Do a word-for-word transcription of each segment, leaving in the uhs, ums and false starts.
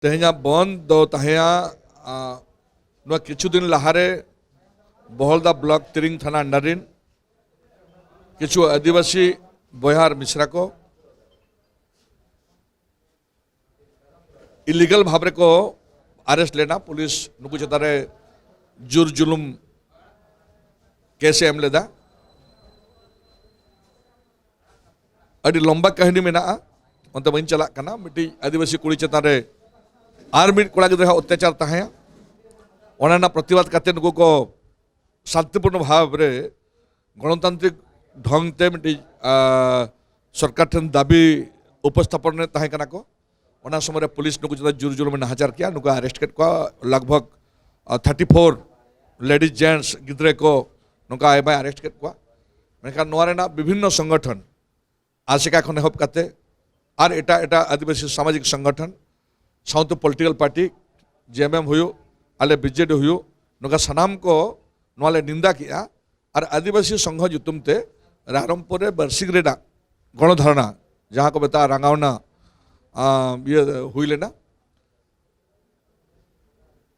ᱛᱮᱦᱮᱧᱟᱜ ᱵᱚᱱᱫ ᱫᱚ ᱛᱟᱦᱮᱸᱭᱟ, ᱟ, ᱱᱚᱣᱟ ᱠᱤᱪᱷᱩ ᱫᱤᱱ ᱞᱟᱦᱟᱨᱮ ᱵᱚᱦᱚᱞᱫᱟ ᱵᱞᱚᱠ ᱛᱤᱨᱤᱝ ᱛᱷᱟᱱᱟ under ᱨᱤᱱ ᱠᱤᱪᱷᱩ ᱟᱹᱫᱤᱵᱟᱹᱥᱤ ᱵᱚᱭᱦᱟ ᱟᱨ ᱢᱤᱥᱨᱟ ᱠᱚ ᱤᱞᱤᱜᱟᱞ ᱵᱷᱟᱵᱽ ᱨᱮᱠᱚ arrest ᱞᱮᱱᱟ᱾ ᱯᱩᱞᱤᱥ ᱱᱩᱠᱩ ᱪᱮᱛᱟᱱ ᱨᱮ ᱡᱳᱨ ᱡᱩᱞᱩᱢ ᱠᱮᱥ ᱮ ᱮᱢ ᱞᱮᱫᱟ᱾ ᱟᱹᱰᱤ ᱞᱚᱢᱵᱟ ᱠᱟᱹᱦᱱᱤ ᱢᱮᱱᱟᱜᱼᱟ, ᱚᱱᱛᱮ ᱵᱟᱹᱧ ᱪᱟᱞᱟᱜ ᱠᱟᱱᱟ᱾ ᱢᱤᱫᱴᱤᱡ ᱟᱹᱫᱤᱵᱟᱹᱥᱤ ᱠᱩᱲᱤ ᱪᱮᱛᱟᱱ ᱨᱮ ᱟᱨ ᱢᱤᱫ ᱠᱚᱲᱟ ᱜᱤᱫᱽᱨᱟᱹ ᱟᱜ ᱚᱛᱛᱟᱪᱟᱨ ᱛᱟᱦᱮᱸᱭᱟ, ᱚᱱᱟ ᱨᱮᱱᱟᱜ ᱯᱨᱚᱛᱤᱵᱟᱫ ᱠᱟᱛᱮ ᱱᱩᱠᱩ ᱠᱚ ᱥᱟᱱᱛᱤᱯᱩᱨᱱᱚ ᱵᱷᱟᱵᱽ ᱨᱮ ᱜᱚᱱᱚᱛᱟᱱᱛᱨᱤᱠ ᱰᱷᱚᱝ ᱛᱮ ᱢᱤᱫᱴᱤᱡ, ᱟ, ᱥᱚᱨᱠᱟᱨ ᱴᱷᱮᱱ ᱫᱟᱹᱵᱤ ᱩᱯᱚᱥᱛᱷᱟᱯᱚᱱ ᱨᱮ ᱛᱟᱦᱮᱸ ᱠᱟᱱᱟ ᱠᱚ᱾ ᱚᱱᱟ ᱥᱚᱢᱚᱭ ᱨᱮ ᱯᱩᱞᱤᱥ ᱱᱩᱠᱩ ᱪᱮᱛᱟᱱ ᱡᱳᱨ ᱡᱩᱞᱩᱢᱮ ᱱᱟᱦᱟᱪᱟᱨ ᱠᱮᱜᱼᱟ᱾ ᱱᱩᱠᱩ arrest ᱠᱮᱫ ᱠᱚᱣᱟ, ᱞᱟᱜᱽ ᱵᱷᱟᱜᱽ, ᱟ, thirty four ladies gents ᱜᱤᱫᱽᱨᱟᱹ ᱠᱚ ᱱᱚᱝᱠᱟ ᱟᱭᱢᱟᱭ arrest ᱠᱮᱫ ᱠᱚᱣᱟ᱾ ᱢᱮᱱᱠᱷᱟᱱ ᱱᱚᱣᱟ ᱨᱮᱱᱟᱜ ᱵᱤᱵᱷᱤᱱᱱᱚ ᱥᱚᱝᱜᱚᱴᱷᱚᱱ, ᱟᱥᱮᱠᱟ ᱠᱷᱚᱱ ᱮᱦᱚᱵ ᱠᱟᱛᱮ ᱟᱨ ᱮᱴᱟᱜ ᱮᱴᱟᱜ ᱟᱹᱫᱤᱵᱟᱹᱥᱤ ᱥᱟᱢᱟᱡᱤᱠ ᱥᱚᱝᱜᱚᱴᱷᱚᱱ, ᱥᱟᱶᱛᱮ political party, J M M ᱦᱩᱭᱩᱜ, ᱟᱞᱮ B J D ᱦᱩᱭᱩᱜ, ᱱᱚᱝᱠᱟ ᱥᱟᱱᱟᱢ ᱠᱚ ᱱᱚᱣᱟ ᱞᱮ ᱱᱤᱱᱫᱟ ᱠᱮᱜᱼᱟ᱾ ᱟᱨ ᱟᱹᱫᱤᱵᱟᱹᱥᱤ ᱥᱚᱝᱜᱷᱚ ᱧᱩᱛᱩᱢ ᱛᱮ ᱨᱟᱭᱨᱚᱝᱯᱩᱨ ᱨᱮ ᱵᱟᱨᱥᱤᱧ ᱨᱮᱱᱟᱜ ᱜᱚᱬᱚ ᱫᱷᱟᱨᱱᱟ, ᱡᱟᱦᱟᱸ ᱠᱚ ᱢᱮᱛᱟᱜᱼᱟ ᱨᱟᱸᱜᱟᱣᱱᱟ, ᱟ, ᱤᱭᱟᱹ ᱦᱩᱭ ᱞᱮᱱᱟ᱾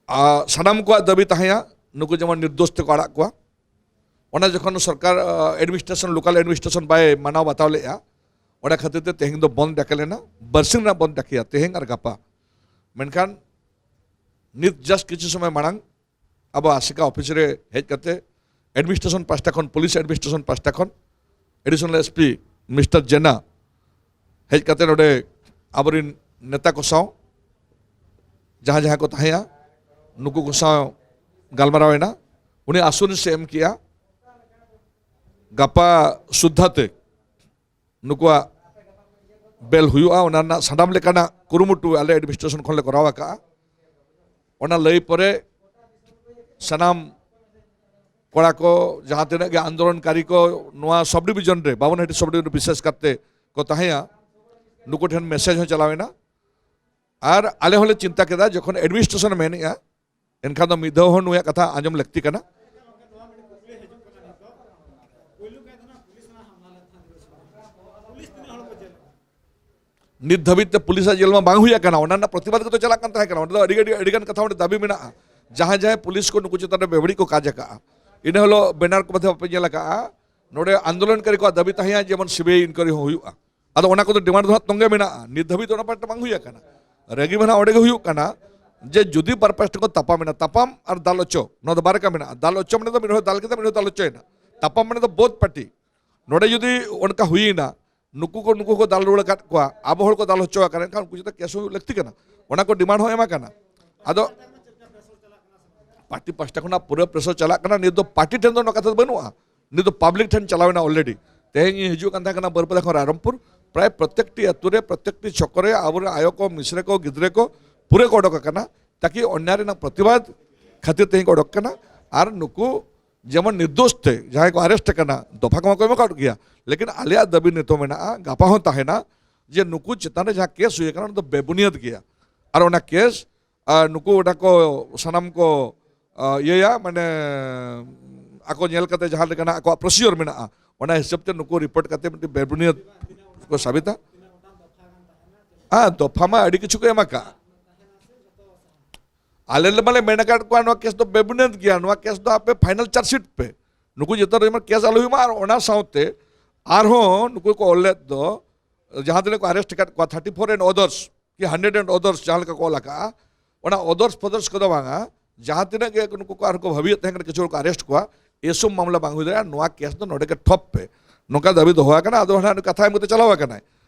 ᱟ, ᱥᱟᱱᱟᱢ ᱠᱚᱣᱟᱜ ᱫᱟᱹᱵᱤ ᱛᱟᱦᱮᱸᱭᱟ ᱱᱩᱠᱩ ᱡᱮᱢᱚᱱ ᱱᱤᱨᱫᱳᱥ ᱛᱮᱠᱚ ᱟᱲᱟᱜ ᱠᱚᱣᱟ᱾ ᱚᱱᱟ ᱡᱚᱠᱷᱚᱱ ᱥᱚᱨᱠᱟᱨ, ᱟ, administration, local administration ᱵᱟᱭ ᱢᱟᱱᱟᱣ ᱵᱟᱛᱟᱣ ᱞᱮᱫᱼᱟ, ᱚᱱᱟ ᱠᱷᱟᱹᱛᱤᱨ ᱛᱮ ᱛᱮᱦᱮᱧ ᱫᱚ ᱵᱚᱱᱫ ᱰᱟᱠᱮ ᱞᱮᱱᱟ, ᱵᱟᱨᱥᱤᱧ ᱨᱮᱱᱟᱜ ᱵᱚᱱᱫ ᱰᱟᱠᱮᱭᱟ, ᱛᱮᱦᱮᱧ ᱟᱨ ᱜᱟᱯᱟ᱾ ᱢᱮᱱᱠᱷᱟᱱ ᱱᱤᱛ just ᱠᱤᱪᱷᱩ ᱥᱚᱢᱚᱭ ᱢᱟᱲᱟᱝ ᱟᱵᱚ ᱟᱥᱮᱠᱟ ᱚᱯᱷᱤᱥ ᱨᱮ ᱦᱮᱡ ᱠᱟᱛᱮ administration ᱯᱟᱦᱴᱟ ᱠᱷᱚᱱ, ᱯᱩᱞᱤᱥ administration ᱯᱟᱦᱴᱟ ᱠᱷᱚᱱ additional S P Mister ᱡᱮᱱᱟ ᱦᱮᱡ ᱠᱟᱛᱮ ᱱᱚᱰᱮ ᱟᱵᱚᱨᱤᱱ ᱱᱮᱛᱟ ᱠᱚ ᱥᱟᱶ, ᱡᱟᱦᱟᱸ ᱡᱟᱦᱟᱸ ᱠᱚ ᱛᱟᱦᱮᱸᱭᱟ, ᱱᱩᱠᱩ ᱠᱚ ᱥᱟᱶ ᱜᱟᱞᱢᱟᱨᱟᱣ ᱮᱱᱟ᱾ ᱩᱱᱤ assurance ᱮ ᱮᱢ ᱠᱮᱜᱼᱟ, ᱜᱟᱯᱟ ᱥᱩᱫᱽᱫᱷᱟ ᱛᱮ ᱱᱩᱠᱩᱣᱟᱜ ᱵᱮᱞ ᱦᱩᱭᱩᱜᱼᱟ᱾ ᱚᱱᱟ ᱨᱮᱱᱟᱜ ᱥᱟᱱᱟᱢ ᱞᱮᱠᱟᱱᱟᱜ ᱠᱩᱨᱩᱢᱩᱴᱩ ᱟᱞᱮ administration ᱠᱷᱚᱱ ᱞᱮ ᱠᱚᱨᱟᱣ ᱟᱠᱟᱜᱼᱟ᱾ ᱚᱱᱟ ᱞᱟᱹᱭ ᱯᱚᱨᱮ ᱥᱟᱱᱟᱢ ᱠᱚᱲᱟ ᱠᱚ, ᱡᱟᱦᱟᱸ ᱛᱤᱱᱟᱹᱜ ᱜᱮ ᱟᱱᱫᱳᱞᱚᱱᱠᱟᱨᱤ ᱠᱚ, ᱱᱚᱣᱟ sub division ᱨᱮ, ᱵᱟᱵᱚᱱᱦᱟᱴᱤ sub division ᱨᱮ ᱵᱤᱥᱮᱥ ᱠᱟᱨᱛᱮ ᱠᱚ ᱛᱟᱦᱮᱸᱭᱟ, ᱱᱩᱠᱩ ᱴᱷᱮᱱ message ᱦᱚᱸ ᱪᱟᱞᱟᱣ ᱮᱱᱟ᱾ ᱟᱨ ᱟᱞᱮ ᱦᱚᱸᱞᱮ ᱪᱤᱱᱛᱟ ᱠᱮᱫᱟ, ᱡᱚᱠᱷᱚᱱ administration ᱮ ᱢᱮᱱᱮᱜᱼᱟ, ᱮᱱᱠᱷᱟᱱ ᱫᱚ ᱢᱤᱫ ᱫᱷᱟᱣ ᱦᱚᱸ ᱱᱩᱭᱟᱜ ᱠᱟᱛᱷᱟ ᱟᱸᱡᱚᱢ ᱞᱟᱹᱠᱛᱤ ᱠᱟᱱᱟ᱾ ᱱᱤᱛ ᱫᱷᱟᱹᱵᱤᱡ ᱛᱮ ᱯᱩᱞᱤᱥᱟᱜ ᱡᱮᱞ ᱢᱟ ᱵᱟᱝ ᱦᱩᱭ ᱟᱠᱟᱱᱟ, ᱚᱱᱟ ᱨᱮᱱᱟᱜ ᱯᱨᱚᱛᱤᱵᱟᱫ ᱜᱮᱛᱚ ᱪᱟᱞᱟᱜ ᱠᱟᱱ ᱛᱟᱦᱮᱸ ᱠᱟᱱᱟ᱾ ᱚᱸᱰᱮ ᱫᱚ ᱟᱹᱰᱤ, ᱟᱹᱰᱤ, ᱟᱹᱰᱤ ᱜᱟᱱ ᱠᱟᱛᱷᱟ ᱚᱸᱰᱮ ᱫᱟᱹᱵᱤ ᱢᱮᱱᱟᱜᱼᱟ, ᱡᱟᱦᱟᱸᱭ ᱡᱟᱦᱟᱸᱭ ᱯᱩᱞᱤᱥ ᱠᱚ ᱱᱩᱠᱩ ᱪᱮᱛᱟᱱ ᱨᱮ ᱵᱮᱵᱟᱹᱲᱤᱡ ᱠᱚ ᱠᱟᱡᱽ ᱟᱠᱟᱜᱼᱟ᱾ ᱤᱱᱟᱹ ᱦᱤᱞᱳᱜ ᱵᱮᱱᱟᱨ ᱠᱚ ᱵᱟᱫᱷᱮ ᱵᱟᱯᱮ ᱧᱮᱞ ᱟᱠᱟᱜᱼᱟ, ᱱᱚᱰᱮ ᱟᱱᱫᱳᱞᱚᱱᱠᱟᱨᱤ ᱠᱚᱣᱟᱜ ᱫᱟᱹᱵᱤ ᱛᱟᱦᱮᱸᱭᱟ ᱡᱮᱢᱚᱱ ᱥᱤᱵᱤᱟᱭ ᱤᱱᱠᱣᱟᱨᱤ ᱦᱚᱸ ᱦᱩᱭᱩᱜᱼᱟ᱾ ᱟᱫᱚ ᱚᱱᱟ ᱠᱚᱫᱚ ᱰᱤᱢᱟᱱᱰ ᱫᱚ ᱦᱟᱸᱜ ᱛᱚᱸᱜᱮ ᱢᱮᱱᱟᱜᱼᱟ, ᱱᱤᱛ ᱫᱷᱟᱹᱵᱤᱡ ᱫᱚ ᱚᱱᱟ ᱯᱟᱦᱴᱟ ᱵᱟᱝ ᱦᱩᱭ ᱟᱠᱟᱱᱟ᱾ ᱨᱟᱹᱜᱤ ᱢᱟ ᱦᱟᱸᱜ ᱚᱸᱰᱮ ᱜᱮ ᱦᱩᱭᱩᱜ ᱠᱟᱱᱟ ᱡᱮ ᱡᱩᱫᱤ ᱵᱟᱨ ᱯᱟᱥᱴᱟ ᱠᱚ ᱛᱟᱯᱟᱢ ᱮᱱᱟ, ᱛᱟᱯᱟᱢ ᱟᱨ ᱫᱟᱞ ᱚᱪᱚ, ᱱᱚᱣᱟ ᱫᱚ ᱵᱟᱨ ᱞᱮᱠᱟ ᱢᱮᱱᱟᱜᱼᱟ᱾ ᱫᱟᱞ ᱚᱪᱚ ᱢᱟᱱᱮ ᱫᱚ ᱢᱤᱫ ᱦᱚᱲ ᱫᱟᱞ ᱠᱮᱫᱟ, ᱢᱤᱫ ᱦᱚᱲ ᱫᱟᱞ ᱚᱪᱚᱭᱮᱱᱟ᱾ ᱛᱟᱯᱟᱢ ᱢᱟᱱᱮ ᱫᱚ ᱵᱳᱛ ᱯᱟᱨᱴᱤ᱾ ᱱᱚᱰᱮ ᱡᱩᱫᱤ ᱚᱱᱠᱟ ᱦᱩᱭᱮᱱᱟ, ᱱᱩᱠᱩ ᱠᱚ, ᱱᱩᱠᱩ ᱠᱚ ᱫᱟᱞ ᱨᱩᱣᱟᱹᱲ ᱟᱠᱟᱫ ᱠᱚᱣᱟ, ᱟᱵᱚ ᱦᱚᱲ ᱠᱚ ᱫᱟᱞ ᱦᱚᱪᱚ ᱟᱠᱟᱱᱟ, ᱮᱱᱠᱷᱟᱱ ᱩᱱᱠᱩ ᱪᱮᱛᱟᱱ ᱠᱮᱥ ᱦᱩᱭᱩᱜ ᱞᱟᱹᱠᱛᱤ ᱠᱟᱱᱟ᱾ ᱚᱱᱟ ᱠᱚ ᱰᱤᱢᱟᱱᱰ ᱦᱚᱸ ᱮᱢ ᱟᱠᱟᱱᱟ᱾ ᱟᱫᱚ ᱯᱟᱨᱴᱤ ᱯᱟᱥᱴᱟ ᱠᱷᱚᱱᱟᱜ ᱯᱩᱨᱟᱹ ᱯᱨᱮᱥᱟᱨ ᱪᱟᱞᱟᱜ ᱠᱟᱱᱟ᱾ ᱱᱤᱛ ᱫᱚ ᱯᱟᱨᱴᱤ ᱴᱷᱮᱱ ᱫᱚ ᱱᱚᱣᱟ ᱠᱟᱛᱷᱟ ᱫᱚ ᱵᱟᱹᱱᱩᱜᱼᱟ, ᱱᱤᱛ ᱫᱚ ᱯᱟᱵᱽᱞᱤᱠ ᱴᱷᱮᱱ ᱪᱟᱞᱟᱣ ᱮᱱᱟ ᱚᱞᱨᱮᱰᱤ᱾ ᱛᱮᱦᱮᱧ ᱤᱧ ᱦᱤᱡᱩᱜ ᱠᱟᱱ ᱛᱟᱦᱮᱸ ᱠᱟᱱᱟ ᱵᱟᱹᱨᱯᱟᱫᱟ ᱠᱷᱚᱱ ᱨᱟᱭᱨᱚᱝᱯᱩᱨ, ᱯᱨᱟᱭ ᱯᱨᱚᱛᱮᱠᱴᱤ ᱟᱹᱛᱩ ᱨᱮ, ᱯᱨᱚᱛᱮᱠᱴᱤ ᱪᱷᱚᱠᱚ ᱨᱮ ᱟᱵᱚᱨᱮᱱ ᱟᱭᱳ ᱠᱚ, ᱢᱤᱥᱨᱟ ᱠᱚ, ᱜᱤᱫᱽᱨᱟᱹ ᱠᱚ ᱯᱩᱨᱟᱹ ᱠᱚ ᱚᱰᱚᱠ ᱟᱠᱟᱱᱟ, ᱛᱟᱠᱤ ᱚᱱᱱᱭᱟᱭ ᱨᱮᱱᱟᱜ ᱯᱨᱚᱛᱤᱵᱟᱫ ᱠᱷᱟᱹᱛᱤᱨ ᱛᱮᱦᱮᱧ ᱠᱚ ᱚᱰᱚᱠ ᱠᱟᱱᱟ᱾ ᱟᱨ ᱱᱩᱠᱩ ᱡᱮᱢᱚᱱ ᱱᱤᱨᱫᱳᱥ ᱛᱮ ᱡᱟᱦᱟᱸᱭ ᱠᱚ ᱟᱨᱮᱥᱴ ᱟᱠᱟᱱᱟ, ᱫᱚᱯᱷᱟ ᱠᱚᱢᱟ ᱠᱚ ᱮᱢ ᱟᱠᱟᱫ ᱜᱮᱭᱟ, ᱞᱮᱠᱤᱱ ᱟᱞᱮᱭᱟᱜ ᱫᱟᱹᱵᱤ ᱱᱤᱛᱚᱜ ᱢᱮᱱᱟᱜᱼᱟ, ᱜᱟᱯᱟ ᱦᱚᱸ ᱛᱟᱦᱮᱱᱟ, ᱡᱮ ᱱᱩᱠᱩ ᱪᱮᱛᱟᱱ ᱨᱮ ᱡᱟᱦᱟᱸ ᱠᱮᱥ ᱦᱩᱭ ᱟᱠᱟᱱᱟ, ᱚᱱᱟ ᱫᱚ ᱵᱮᱵᱩᱱᱤᱭᱟᱹᱫ ᱜᱮᱭᱟ᱾ ᱟᱨ ᱚᱱᱟ ᱠᱮᱥ ᱟᱨ ᱱᱩᱠᱩ ᱚᱱᱟ ᱠᱚ ᱥᱟᱱᱟᱢ ᱠᱚ, ᱟ, ᱤᱭᱟᱹᱭᱟ, ᱢᱟᱱᱮ ᱟᱠᱚ ᱧᱮᱞ ᱠᱟᱛᱮ ᱡᱟᱦᱟᱸ ᱞᱮᱠᱟᱱᱟᱜ ᱟᱠᱚᱣᱟᱜ ᱯᱨᱚᱥᱤᱡᱚᱨ ᱢᱮᱱᱟᱜᱼᱟ, ᱚᱱᱟ ᱦᱤᱥᱟᱹᱵ ᱛᱮ ᱱᱩᱠᱩ ᱨᱤᱯᱳᱨᱴ ᱠᱟᱛᱮ ᱢᱤᱫᱴᱤᱡ ᱵᱮᱵᱩᱱᱤᱭᱟᱹᱫ ᱠᱚ ᱥᱟᱵᱤᱛᱟ᱾ ᱦᱮᱸ, ᱫᱚᱯᱷᱟ ᱢᱟ ᱟᱹᱰᱤ ᱠᱤᱪᱷᱩ ᱠᱚ ᱮᱢ ᱟᱠᱟᱫ᱾ ᱟᱞᱮ ᱞᱮ ᱢᱟᱞᱮ ᱢᱮᱱ ᱟᱠᱟᱫ ᱠᱚᱣᱟ, ᱱᱚᱣᱟ ᱠᱮᱥ ᱫᱚ ᱵᱮᱵᱩᱱᱤᱭᱟᱹᱫ ᱜᱮᱭᱟ, ᱱᱚᱣᱟ ᱠᱮᱥ ᱫᱚ ᱟᱯᱮ ᱯᱷᱟᱭᱱᱟᱞ ᱪᱟᱨᱡᱽᱥᱤᱴ ᱯᱮ, ᱱᱩᱠᱩ ᱡᱚᱛᱚ ᱨᱮᱢᱟ ᱠᱮᱥ ᱟᱞᱚ ᱦᱩᱭᱩᱜ ᱢᱟ᱾ ᱟᱨ ᱚᱱᱟ ᱥᱟᱶᱛᱮ ᱟᱨᱦᱚᱸ ᱱᱩᱠᱩ ᱠᱚ ᱚᱞ ᱞᱮᱫ ᱫᱚ, ᱡᱟᱦᱟᱸ ᱛᱤᱱᱟᱹᱜ ᱠᱚ ᱟᱨᱮᱥᱴ ᱟᱠᱟᱫ ᱠᱚᱣᱟ, thirty four and others, ᱠᱤ hundred and others ᱡᱟᱦᱟᱸ ᱞᱮᱠᱟ ᱠᱚ ᱚᱞ ᱟᱠᱟᱫᱼᱟ, ᱚᱱᱟ ᱚᱫᱚᱨᱥ ᱯᱷᱚᱫᱚᱨᱥ ᱠᱚᱫᱚ ᱵᱟᱝᱟ᱾ ᱡᱟᱦᱟᱸ ᱛᱤᱱᱟᱹᱜ ᱜᱮ ᱱᱩᱠᱩ ᱠᱚ ᱟᱨᱦᱚᱸ ᱠᱚ ᱵᱷᱟᱹᱵᱤᱭᱮᱫ ᱛᱟᱦᱮᱸ ᱠᱟᱱᱟ ᱠᱤᱪᱷᱩ ᱦᱚᱲ ᱠᱚ ᱟᱨᱮᱥᱴ ᱠᱚᱣᱟ, ᱮᱥᱚᱵ ᱢᱟᱢᱞᱟ ᱵᱟᱝ ᱦᱩᱭ ᱫᱟᱲᱮᱭᱟᱜᱼᱟ᱾ ᱱᱚᱣᱟ ᱠᱮᱥ ᱫᱚ ᱱᱚᱰᱮ ᱜᱮ ᱴᱷᱚᱯ ᱯᱮ, ᱱᱚᱝᱠᱟ ᱫᱟᱹᱵᱤ ᱫᱚᱦᱚ ᱟᱠᱟᱱᱟ᱾ ᱟᱫᱚ ᱦᱟᱸᱜ ᱠᱟᱛᱷᱟ ᱮᱢ ᱠᱟᱛᱮ ᱪᱟᱞᱟᱣ ᱟᱠᱟᱱᱟᱭ᱾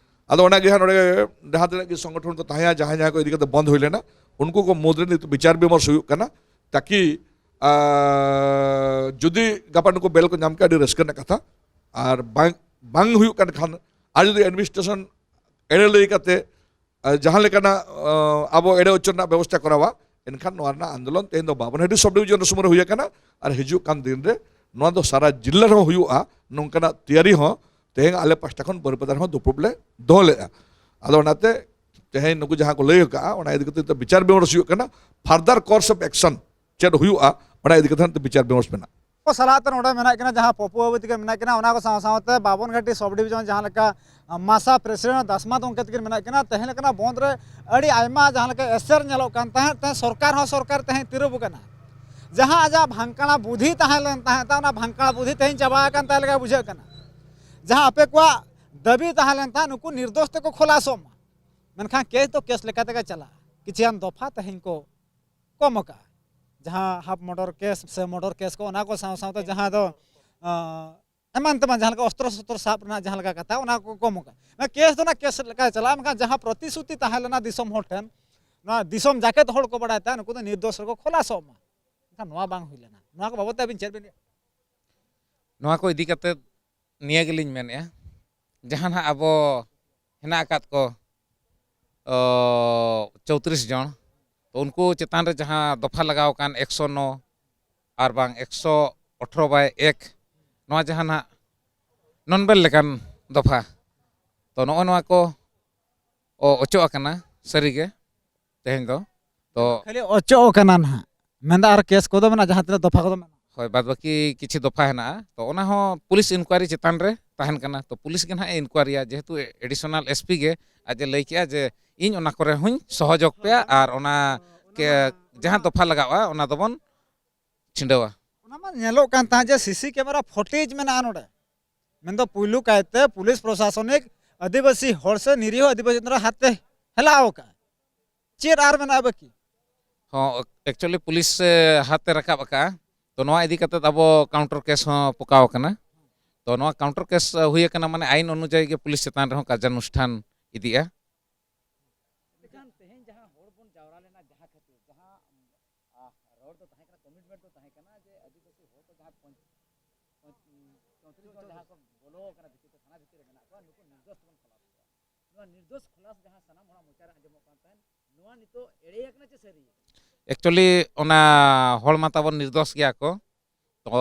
ᱟᱫᱚ ᱚᱱᱟ ᱜᱮ ᱦᱟᱸᱜ ᱱᱚᱰᱮ ᱡᱟᱦᱟᱸ ᱛᱤᱱᱟᱹᱜ ᱜᱮ ᱥᱚᱝᱜᱚᱴᱷᱚᱱ ᱠᱚ ᱛᱟᱦᱮᱸᱭᱟ, ᱡᱟᱦᱟᱸᱭ ᱡᱟᱦᱟᱸᱭ ᱠᱚ ᱤᱫᱤ ᱠᱟᱛᱮ ᱵᱚᱱᱫ ᱦᱩᱭ ᱞᱮᱱᱟ, ᱩᱱᱠᱩ ᱠᱚ ᱢᱩᱫᱽ ᱨᱮ ᱱᱤᱛᱚᱜ ᱵᱤᱪᱟᱨ ᱵᱤᱢᱚᱨᱥ ᱦᱩᱭᱩᱜ ᱠᱟᱱᱟ, ᱛᱟᱠᱤ ᱟᱨ ᱡᱩᱫᱤ ᱜᱟᱯᱟ ᱱᱩᱠᱩ ᱵᱮᱞ ᱠᱚ ᱧᱟᱢ ᱠᱮᱫᱟ, ᱟᱹᱰᱤ ᱨᱟᱹᱥᱠᱟᱹ ᱨᱮᱱᱟᱜ ᱠᱟᱛᱷᱟ᱾ ᱟᱨ ᱵᱟᱝ, ᱵᱟᱝ ᱦᱩᱭᱩᱜ ᱠᱟᱱ ᱠᱷᱟᱱ, ᱟᱨ ᱡᱩᱫᱤ ᱮᱰᱢᱤᱱᱤᱥᱴᱨᱮᱥᱚᱱ ᱮᱲᱮ ᱞᱟᱹᱭ ᱠᱟᱛᱮ, ᱟᱨ ᱡᱟᱦᱟᱸ ᱞᱮᱠᱟᱱᱟᱜ, ᱟᱸ, ᱟᱵᱚ ᱮᱲᱮ ᱦᱚᱪᱚ ᱨᱮᱱᱟᱜ ᱵᱮᱵᱚᱥᱛᱷᱟ ᱠᱚᱨᱟᱣᱟ, ᱮᱱᱠᱷᱟᱱ ᱱᱚᱣᱟ ᱨᱮᱱᱟᱜ ᱟᱱᱫᱳᱞᱚᱱ ᱛᱮᱦᱮᱧ ᱫᱚ ᱵᱟᱵᱚᱱᱦᱟᱰᱤ ᱥᱚᱵ ᱰᱤᱵᱷᱤᱡᱚᱱ ᱨᱮ ᱥᱩᱢᱩᱝ ᱨᱮ ᱦᱩᱭ ᱟᱠᱟᱱᱟ᱾ ᱟᱨ ᱦᱤᱡᱩᱜ ᱠᱟᱱ ᱫᱤᱱ ᱨᱮ ᱱᱚᱣᱟ ᱫᱚ ᱥᱟᱨᱟ ᱡᱤᱞᱟᱹ ᱨᱮᱦᱚᱸ ᱦᱩᱭᱩᱜᱼᱟ, ᱱᱚᱝᱠᱟᱱᱟᱜ ᱛᱮᱭᱟᱨᱤ ᱦᱚᱸ ᱛᱮᱦᱮᱧ ᱟᱞᱮ ᱯᱟᱥᱴᱟ ᱠᱷᱚᱱ ᱵᱟᱹᱨᱯᱟᱫᱟ ᱨᱮᱦᱚᱸ ᱫᱩᱯᱲᱩᱵ ᱞᱮ ᱫᱚᱦᱚ ᱞᱮᱫᱼᱟ᱾ ᱟᱫᱚ ᱚᱱᱟᱛᱮ ᱛᱮᱦᱮᱧ ᱱᱩᱠᱩ ᱡᱟᱦᱟᱸ ᱠᱚ ᱞᱟᱹᱭ ᱟᱠᱟᱫᱼᱟ, ᱚᱱᱟ ᱤᱫᱤ ᱠᱟᱛᱮ ᱱᱤᱛᱚᱜ ᱵᱤᱪᱟᱨ ᱵᱤᱢᱚᱨᱥ ᱦᱩᱭᱩᱜ ᱠᱟᱱᱟ, further course of action ᱪᱮᱫ ᱦᱩᱭᱩᱜᱼᱟ, ᱚᱱᱟ ᱤᱫᱤ ᱠᱟᱛᱮ ᱱᱤᱛᱚᱜ ᱵᱤᱪᱟᱨ ᱵᱤᱢᱚᱨᱥ ᱢᱮᱱᱟᱜᱼᱟ᱾ ᱠᱚ ᱥᱟᱞᱟᱜ ᱛᱮ ᱱᱚᱰᱮ ᱢᱮᱱᱟᱜ ᱠᱤᱱᱟ, ᱡᱟᱦᱟᱸ ᱯᱚᱯᱩ ᱵᱟᱹᱵᱩ ᱛᱟᱹᱠᱤᱱ ᱢᱮᱱᱟᱜ ᱠᱤᱱᱟ, ᱚᱱᱟ ᱠᱚ ᱥᱟᱶ ᱥᱟᱶᱛᱮ ᱵᱟᱵᱚᱱ ᱜᱷᱟᱴᱤ ᱥᱚᱵᱽ ᱰᱤᱵᱷᱤᱡᱚᱱ ᱡᱟᱦᱟᱸ ᱞᱮᱠᱟ, ᱟ, ᱢᱟᱥᱟ ᱯᱨᱮᱥᱤᱰᱮᱱᱴ ᱫᱟᱥᱢᱟᱛ ᱜᱚᱢᱠᱮ ᱛᱟᱹᱠᱤᱱ ᱢᱮᱱᱟᱜ ᱠᱤᱱᱟ᱾ ᱛᱮᱦᱮᱧ ᱞᱮᱠᱟᱱᱟᱜ ᱵᱚᱱᱫᱷ ᱨᱮ ᱟᱹᱰᱤ ᱟᱭᱢᱟ ᱡᱟᱦᱟᱸ ᱞᱮᱠᱟ ᱮᱥᱮᱨ ᱧᱮᱞᱚᱜ ᱠᱟᱱ ᱛᱟᱦᱮᱸᱫ, ᱛᱮ ᱥᱚᱨᱠᱟᱨ ᱦᱚᱸ ᱥᱚᱨᱠᱟᱨ ᱛᱮᱦᱮᱧ ᱛᱤᱨᱩᱵ ᱟᱠᱟᱱᱟ᱾ ᱡᱟᱦᱟᱸ ᱟᱡᱟᱜ ᱵᱷᱟᱝᱠᱟᱲᱟ ᱵᱩᱫᱷᱤ ᱛᱟᱦᱮᱸ ᱞᱮᱱ ᱛᱟᱦᱮᱸᱫ, ᱚᱱᱟ ᱵᱷᱟᱝᱠᱟᱲᱟ ᱵᱩᱫᱷᱤ ᱛᱮᱦᱮᱧ ᱪᱟᱵᱟ ᱟᱠᱟᱱ ᱛᱟᱭ ᱞᱮᱠᱟ ᱵᱩᱡᱷᱟᱹᱜ ᱠᱟᱱᱟ᱾ ᱡᱟᱦᱟᱸ ᱟᱯᱮ ᱠᱚᱣᱟᱜ ᱫᱟᱹᱵᱤ ᱛᱟᱦᱮᱸ ᱞᱮᱱ ᱛᱟᱦᱮᱸᱫ, ᱱᱩᱠᱩ ᱱᱤᱨᱫᱳᱥ ᱛᱮᱠᱚ ᱠᱷᱚᱞᱟᱥᱚᱜ ᱢᱟ, ᱢᱮᱱᱠᱷᱟᱱ ᱠᱮᱥ ᱫᱚ ᱠᱮᱥ ᱞᱮᱠᱟ ᱛᱮᱜᱮ ᱪᱟᱞᱟᱜᱼᱟ᱾ ᱠᱤᱪᱷᱩ ᱜᱟᱱ ᱫᱚᱯᱷᱟ ᱛᱮᱦᱮᱧ ᱠᱚ ᱠᱚᱢ ᱟᱠᱟᱫᱼᱟ, ᱡᱟᱦᱟᱸ ᱦᱟᱯ ᱢᱚᱨᱰᱟᱨ ᱠᱮᱥ ᱥᱮ ᱢᱚᱨᱰᱟᱨ ᱠᱮᱥ ᱠᱚ, ᱚᱱᱟ ᱠᱚ ᱥᱟᱶ ᱥᱟᱶᱛᱮ ᱡᱟᱦᱟᱸ ᱫᱚ, ᱟᱸ, ᱮᱢᱟᱱ ᱛᱮᱢᱟᱱ ᱡᱟᱦᱟᱸ ᱞᱮᱠᱟ ᱚᱥᱛᱨᱚ ᱥᱚᱥᱛᱨᱚ ᱥᱟᱵ ᱨᱮᱱᱟᱜ ᱡᱟᱦᱟᱸ ᱞᱮᱠᱟ ᱠᱟᱛᱷᱟ, ᱚᱱᱟ ᱠᱚ ᱠᱚᱢ ᱟᱠᱟᱫᱼᱟ᱾ ᱚᱱᱟ ᱠᱮᱥ ᱫᱚ ᱚᱱᱟ ᱠᱮᱥ ᱞᱮᱠᱟ ᱪᱟᱞᱟᱜᱼᱟ, ᱢᱮᱱᱠᱷᱟᱱ ᱡᱟᱦᱟᱸ ᱯᱨᱚᱛᱤᱥᱨᱩᱛᱤ ᱛᱟᱦᱮᱸ ᱞᱮᱱᱟ ᱫᱤᱥᱚᱢ ᱦᱚᱲ ᱴᱷᱮᱱ, ᱱᱚᱣᱟ ᱫᱤᱥᱚᱢ ᱡᱟᱠᱮᱛ ᱦᱚᱲ ᱠᱚ ᱵᱟᱲᱟᱭ ᱛᱟᱦᱮᱸᱫ, ᱱᱩᱠᱩ ᱫᱚ ᱱᱤᱨᱫᱳᱥ ᱨᱮᱠᱚ ᱠᱷᱚᱞᱟᱥᱚᱜ ᱢᱟ, ᱢᱮᱱᱠᱷᱟᱱ ᱱᱚᱣᱟ ᱵᱟᱝ ᱦᱩᱭ ᱞᱮᱱᱟ᱾ ᱱᱚᱣᱟ ᱠᱚ ᱵᱟᱵᱚᱫ ᱛᱮ ᱟᱹᱵᱤᱱ ᱪᱮᱫ ᱵᱤᱱ ᱞᱟᱹᱭᱟ? ᱱᱚᱣᱟ ᱠᱚ ᱤᱫᱤ ᱠᱟᱛᱮᱫ ᱱᱤᱭᱟᱹ ᱜᱮᱞᱤᱧ ᱢᱮᱱᱮᱫᱼᱟ, ᱡᱟᱦᱟᱸ ᱱᱟᱦᱟᱜ ᱟᱵᱚ ᱦᱮᱱᱟᱜ ᱟᱠᱟᱫ ᱠᱚ, ᱚ, ᱪᱳᱭᱛᱨᱤᱥ ᱡᱚᱱ, ᱛᱚ ᱩᱱᱠᱩ ᱪᱮᱛᱟᱱ ᱨᱮ ᱡᱟᱦᱟᱸ ᱫᱚᱯᱷᱟ ᱞᱟᱜᱟᱣ ᱟᱠᱟᱱ ᱮᱠᱥᱚ ᱱᱚ ᱟᱨ ᱵᱟᱝ ᱮᱠᱥᱚ ᱟᱴᱷᱨᱚ ᱵᱟᱭ ᱮᱠ, ᱱᱚᱣᱟ ᱡᱟᱦᱟᱸ ᱱᱟᱦᱟᱜ ᱱᱚᱱᱵᱮᱞ ᱞᱮᱠᱟᱱ ᱫᱚᱯᱷᱟ, ᱛᱚ ᱱᱚᱜᱼᱚ ᱱᱚᱣᱟ ᱠᱚ ᱚ-, ᱚᱪᱚᱜ ᱟᱠᱟᱱᱟ ᱥᱟᱹᱨᱤᱜᱮ ᱛᱮᱦᱮᱧ ᱫᱚ᱾ ᱛᱚ ᱠᱷᱟᱹᱞᱤ ᱚᱪᱚᱜ ᱟᱠᱟᱱᱟ ᱱᱟᱦᱟᱜ, ᱢᱮᱱᱫᱟ ᱟᱨ ᱠᱮᱥ ᱠᱚᱫᱚ ᱢᱮᱱᱟᱜᱼᱟ, ᱡᱟᱦᱟᱸ ᱛᱤᱱᱟᱹᱜ ᱫᱚᱯᱷᱟ ᱠᱚᱫᱚ ᱢᱮᱱᱟᱜᱼᱟ᱾ ᱦᱳᱭ, ᱵᱟᱫ ᱵᱟᱹᱠᱤ ᱠᱤᱪᱷᱩ ᱫᱚᱯᱷᱟ ᱦᱮᱱᱟᱜᱼᱟ, ᱛᱚ ᱚᱱᱟ ᱦᱚᱸ ᱯᱩᱞᱤᱥ ᱤᱱᱠᱩᱣᱟᱨᱤ ᱪᱮᱛᱟᱱ ᱨᱮ ᱛᱟᱦᱮᱱ ᱠᱟᱱᱟ᱾ ᱛᱚ ᱯᱩᱞᱤᱥ ᱜᱮ ᱱᱟᱦᱟᱜ ᱮ ᱤᱱᱠᱩᱣᱟᱨᱤᱭᱟ, ᱡᱮᱦᱮᱛᱩ ᱮᱰᱤᱥᱚᱱᱟᱞ ᱮᱥ ᱯᱤ ᱜᱮ ᱟᱡ ᱮ ᱞᱟᱹᱭ ᱠᱮᱜᱼᱟ ᱡᱮ ᱤᱧ ᱚᱱᱟ ᱠᱚᱨᱮ ᱦᱚᱸᱧ ᱥᱚᱦᱚᱡᱳᱜᱽ ᱯᱮᱭᱟ ᱟᱨ ᱚᱱᱟ ᱠᱮ-, ᱡᱟᱦᱟᱸ ᱫᱚᱯᱷᱟ ᱞᱟᱜᱟᱜᱼᱟ ᱚᱱᱟ ᱫᱚᱵᱚᱱ ᱪᱷᱤᱸᱰᱟᱹᱣᱟ᱾ ᱚᱱᱟ ᱢᱟ ᱧᱮᱞᱚᱜ ᱠᱟᱱ ᱛᱟᱦᱮᱸᱫ ᱡᱮ ᱥᱤᱥᱤ ᱠᱮᱢᱮᱨᱟ ᱯᱷᱩᱴᱮᱡᱽ ᱢᱮᱱᱟᱜᱼᱟ ᱱᱚᱰᱮ, ᱢᱮᱱᱫᱚ ᱯᱩᱭᱞᱩ ᱠᱟᱭᱛᱮ ᱯᱩᱞᱤᱥ ᱯᱨᱚᱥᱟᱥᱚᱱᱤᱠ ᱟᱹᱫᱤᱵᱟᱹᱥᱤ ᱦᱚᱲ ᱥᱮ ᱱᱤᱨᱤᱦᱚ ᱟᱹᱫᱤᱵᱟᱹᱥᱤ ᱪᱮᱛᱟᱱ ᱨᱮ ᱦᱟᱛ ᱮ ᱦᱮᱞᱟᱣ ᱟᱠᱟᱫᱼᱟ᱾ ᱪᱮᱫ ᱟᱨ ᱢᱮᱱᱟᱜᱼᱟ ᱵᱟᱹᱠᱤ? ᱦᱚᱸ, actually ᱯᱩᱞᱤᱥ, ᱮ, ᱦᱟᱛ ᱮ ᱨᱟᱠᱟᱵ ᱟᱠᱟᱫᱼᱟ᱾ ᱛᱚ ᱱᱚᱣᱟ ᱤᱫᱤ ᱠᱟᱛᱮᱫ ᱟᱵᱚ ᱠᱟᱣᱩᱱᱴᱟᱨ ᱠᱮᱥ ᱦᱚᱸ ᱯᱚᱠᱟᱣ ᱟᱠᱟᱱᱟ᱾ ᱛᱚ ᱱᱚᱣᱟ ᱠᱟᱣᱩᱱᱴᱟᱨ ᱠᱮᱥ, ᱮ, ᱦᱩᱭ ᱟᱠᱟᱱᱟ, ᱢᱟᱱᱮ ᱟᱭᱤᱱ ᱚᱱᱩᱡᱟᱭᱤ ᱜᱮ ᱯᱩᱞᱤᱥ ᱪᱮᱛᱟᱱ ᱨᱮᱦᱚᱸ ᱠᱟᱨᱡᱟᱱᱩᱥᱴᱷᱟᱱ ᱤᱫᱤᱜᱼᱟ᱾ ᱢᱮᱱᱠᱷᱟᱱ ᱛᱮᱦᱮᱧ ᱡᱟᱦᱟᱸ ᱦᱚᱲ ᱵᱚᱱ ᱡᱟᱣᱨᱟ ᱞᱮᱱᱟ, ᱡᱟᱦᱟᱸ ᱠᱷᱟᱹᱛᱤᱨ, ᱡᱟᱦᱟᱸ, ᱟ, ᱨᱚᱲ ᱫᱚ ᱛᱟᱦᱮᱸ ᱠᱟᱱᱟ, ᱠᱚᱢᱤᱴᱢᱮᱱᱴ ᱫᱚ ᱛᱟᱦᱮᱸ ᱠᱟᱱᱟ ᱡᱮ ᱟᱹᱫᱤᱵᱟᱹᱥᱤ ᱦᱚᱲ ᱠᱚ ᱡᱟᱦᱟᱸ ᱯᱚᱧᱪ-, ᱯᱚᱧᱪ-, ᱪᱳᱭᱛᱨᱤᱥ ᱡᱚᱱ ᱡᱟᱦᱟᱸ ᱠᱚ ᱵᱚᱞᱚ ᱟᱠᱟᱱᱟ ᱵᱷᱤᱛᱤᱨ ᱛᱮ, ᱛᱷᱟᱱᱟ ᱵᱷᱤᱛᱤᱨ ᱨᱮ ᱢᱮᱱᱟᱜ ᱠᱚᱣᱟ, ᱱᱩᱠᱩ ᱱᱤᱨᱫᱳᱥ ᱛᱮᱵᱚᱱ ᱠᱷᱟᱞᱟᱥ ᱠᱚᱣᱟ᱾ ᱱᱚᱣᱟ ᱱᱤᱨᱫᱳᱥ ᱠᱷᱟᱞᱟᱥ ᱡᱟᱦᱟᱸ ᱥᱟᱱᱟᱢ ᱦᱚᱲᱟᱜ ᱢᱚᱪᱟ ᱨᱮ ᱟᱸᱡᱚᱢᱚᱜ ᱠᱟᱱ ᱛᱟᱦᱮᱸᱱ, ᱱᱚᱣᱟ ᱱᱤᱛᱚᱜ ᱮᱲᱮ ᱟᱠᱟᱱᱟ ᱪᱮ ᱥᱟᱹᱨᱤ? Actually ᱚᱱᱟ ᱦᱚᱲ ᱢᱟ ᱛᱟᱵᱚᱱ ᱱᱤᱨᱫᱳᱥ ᱜᱮᱭᱟ ᱠᱚ, ᱛᱚ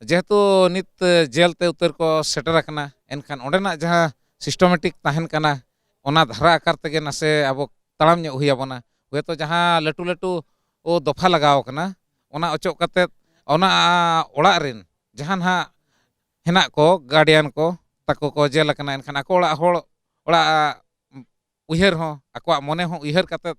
ᱡᱮᱦᱮᱛᱩ ᱱᱤᱛ ᱡᱮᱞ ᱛᱮ ᱩᱛᱟᱹᱨ ᱠᱚ ᱥᱮᱴᱮᱨ ᱟᱠᱟᱱᱟ, ᱮᱱᱠᱷᱟᱱ ᱚᱸᱰᱮᱱᱟᱜ ᱡᱟᱦᱟᱸ systematic ᱛᱟᱦᱮᱱ ᱠᱟᱱᱟ, ᱚᱱᱟ ᱫᱷᱟᱨᱟ ᱟᱠᱟᱨ ᱛᱮᱜᱮ ᱱᱟᱥᱮ ᱟᱵᱚ ᱛᱟᱲᱟᱢ ᱧᱚᱜ ᱦᱩᱭ ᱟᱵᱚᱱᱟ᱾ ᱦᱚᱭᱛᱳ ᱡᱟᱦᱟᱸ ᱞᱟᱹᱴᱩ ᱞᱟᱹᱴᱩ ᱫᱚᱯᱷᱟ ᱞᱟᱜᱟᱣ ᱟᱠᱟᱱᱟ, ᱚᱱᱟ ᱚᱪᱚᱜ ᱠᱟᱛᱮᱫ ᱚᱱᱟ ᱚᱲᱟᱜ ᱨᱮᱱ ᱡᱟᱦᱟᱸ ᱱᱟᱦᱟᱜ ᱦᱮᱱᱟᱜ ᱠᱚ, ᱜᱟᱨᱰᱤᱭᱟᱱ ᱠᱚ ᱛᱟᱠᱚ ᱠᱚ ᱡᱮᱞ ᱟᱠᱟᱱᱟ, ᱮᱱᱠᱷᱟᱱ ᱟᱠᱚ ᱚᱲᱟᱜ ᱦᱚᱲ, ᱚᱲᱟᱜ ᱩᱭᱦᱟᱹᱨ ᱦᱚᱸ, ᱟᱠᱚᱣᱟᱜ ᱢᱚᱱᱮ ᱦᱚᱸ ᱩᱭᱦᱟᱹᱨ ᱠᱟᱛᱮᱫ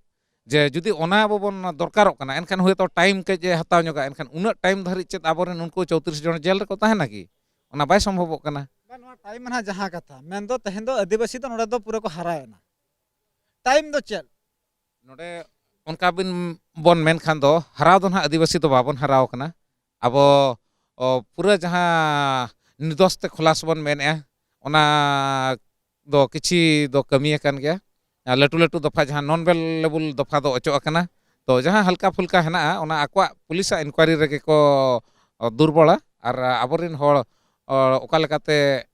ᱡᱮ ᱡᱩᱫᱤ ᱚᱱᱟ ᱟᱵᱚ ᱵᱚᱱ ᱫᱚᱨᱠᱟᱨᱚᱜ ᱠᱟᱱᱟ, ᱮᱱᱠᱷᱟᱱ ᱦᱳᱭᱛᱳ ᱴᱟᱭᱤᱢ ᱠᱟᱹᱡ ᱮ ᱦᱟᱛᱟᱣ ᱧᱚᱜᱟ, ᱮᱱᱠᱷᱟᱱ ᱩᱱᱟᱹᱜ ᱴᱟᱭᱤᱢ ᱫᱷᱟᱹᱨᱤᱡ ᱪᱮᱫ ᱟᱵᱚᱨᱮᱱ ᱩᱱᱠᱩ ᱪᱳᱭᱛᱨᱤᱥ ᱡᱚᱱ ᱡᱮᱞ ᱨᱮᱠᱚ ᱛᱟᱦᱮᱱᱟ ᱠᱤ? ᱚᱱᱟ ᱵᱟᱭ ᱥᱚᱢᱵᱷᱚᱵᱚᱜ ᱠᱟᱱᱟ᱾ ᱵᱟᱝ, ᱱᱚᱣᱟ ᱴᱟᱭᱤᱢ ᱱᱟᱦᱟᱜ ᱡᱟᱦᱟᱸ ᱠᱟᱛᱷᱟ ᱢᱮᱱᱫᱚ, ᱛᱮᱦᱮᱧ ᱫᱚ ᱟᱹᱫᱤᱵᱟᱹᱥᱤ ᱫᱚ ᱱᱚᱰᱮ ᱫᱚ ᱯᱩᱨᱟᱹ ᱠᱚ ᱦᱟᱨᱟᱭᱮᱱᱟ᱾ ᱴᱟᱭᱤᱢ ᱫᱚ ᱪᱮᱫ? ᱱᱚᱰᱮ ᱚᱱᱠᱟ ᱵᱤᱱ, ᱵᱚᱱ ᱢᱮᱱᱠᱷᱟᱱ ᱫᱚ ᱦᱟᱨᱟᱣ ᱫᱚ ᱱᱟᱦᱟᱜ ᱟᱹᱫᱤᱵᱟᱹᱥᱤ ᱫᱚ ᱵᱟᱵᱚᱱ ᱦᱟᱨᱟᱣ ᱠᱟᱱᱟ᱾ ᱟᱵᱚ, ᱚ, ᱯᱩᱨᱟᱹ ᱡᱟᱦᱟᱸ ᱱᱤᱨᱫᱳᱥ ᱛᱮ ᱠᱷᱚᱞᱟᱥ ᱵᱚᱱ ᱢᱮᱱᱮᱜᱼᱟ, ᱚᱱᱟ ᱫᱚ ᱠᱤᱪᱷᱤ ᱫᱚ ᱠᱟᱹᱢᱤ ᱟᱠᱟᱱ ᱜᱮᱭᱟ᱾ ᱟᱨ ᱞᱟᱹᱴᱩ ᱞᱟᱹᱴᱩ ᱫᱚᱯᱷᱟ ᱡᱟᱦᱟᱸ non bailable ᱫᱚᱯᱷᱟ ᱫᱚ ᱚᱪᱚᱜ ᱟᱠᱟᱱᱟ᱾ ᱛᱚ ᱡᱟᱦᱟᱸ ᱦᱟᱞᱠᱟ ᱯᱷᱩᱞᱠᱟ ᱦᱮᱱᱟᱜᱼᱟ, ᱚᱱᱟ ᱟᱠᱚᱣᱟᱜ ᱯᱩᱞᱤᱥᱟᱜ ᱤᱱᱠᱣᱟᱭᱨᱤ ᱨᱮᱜᱮ ᱠᱚ, ᱚ, ᱫᱩᱨᱵᱚᱞᱟ᱾ ᱟᱨ ᱟᱵᱚᱨᱮᱱ ᱦᱚᱲ, ᱚ, ᱚᱠᱟ ᱞᱮᱠᱟᱛᱮ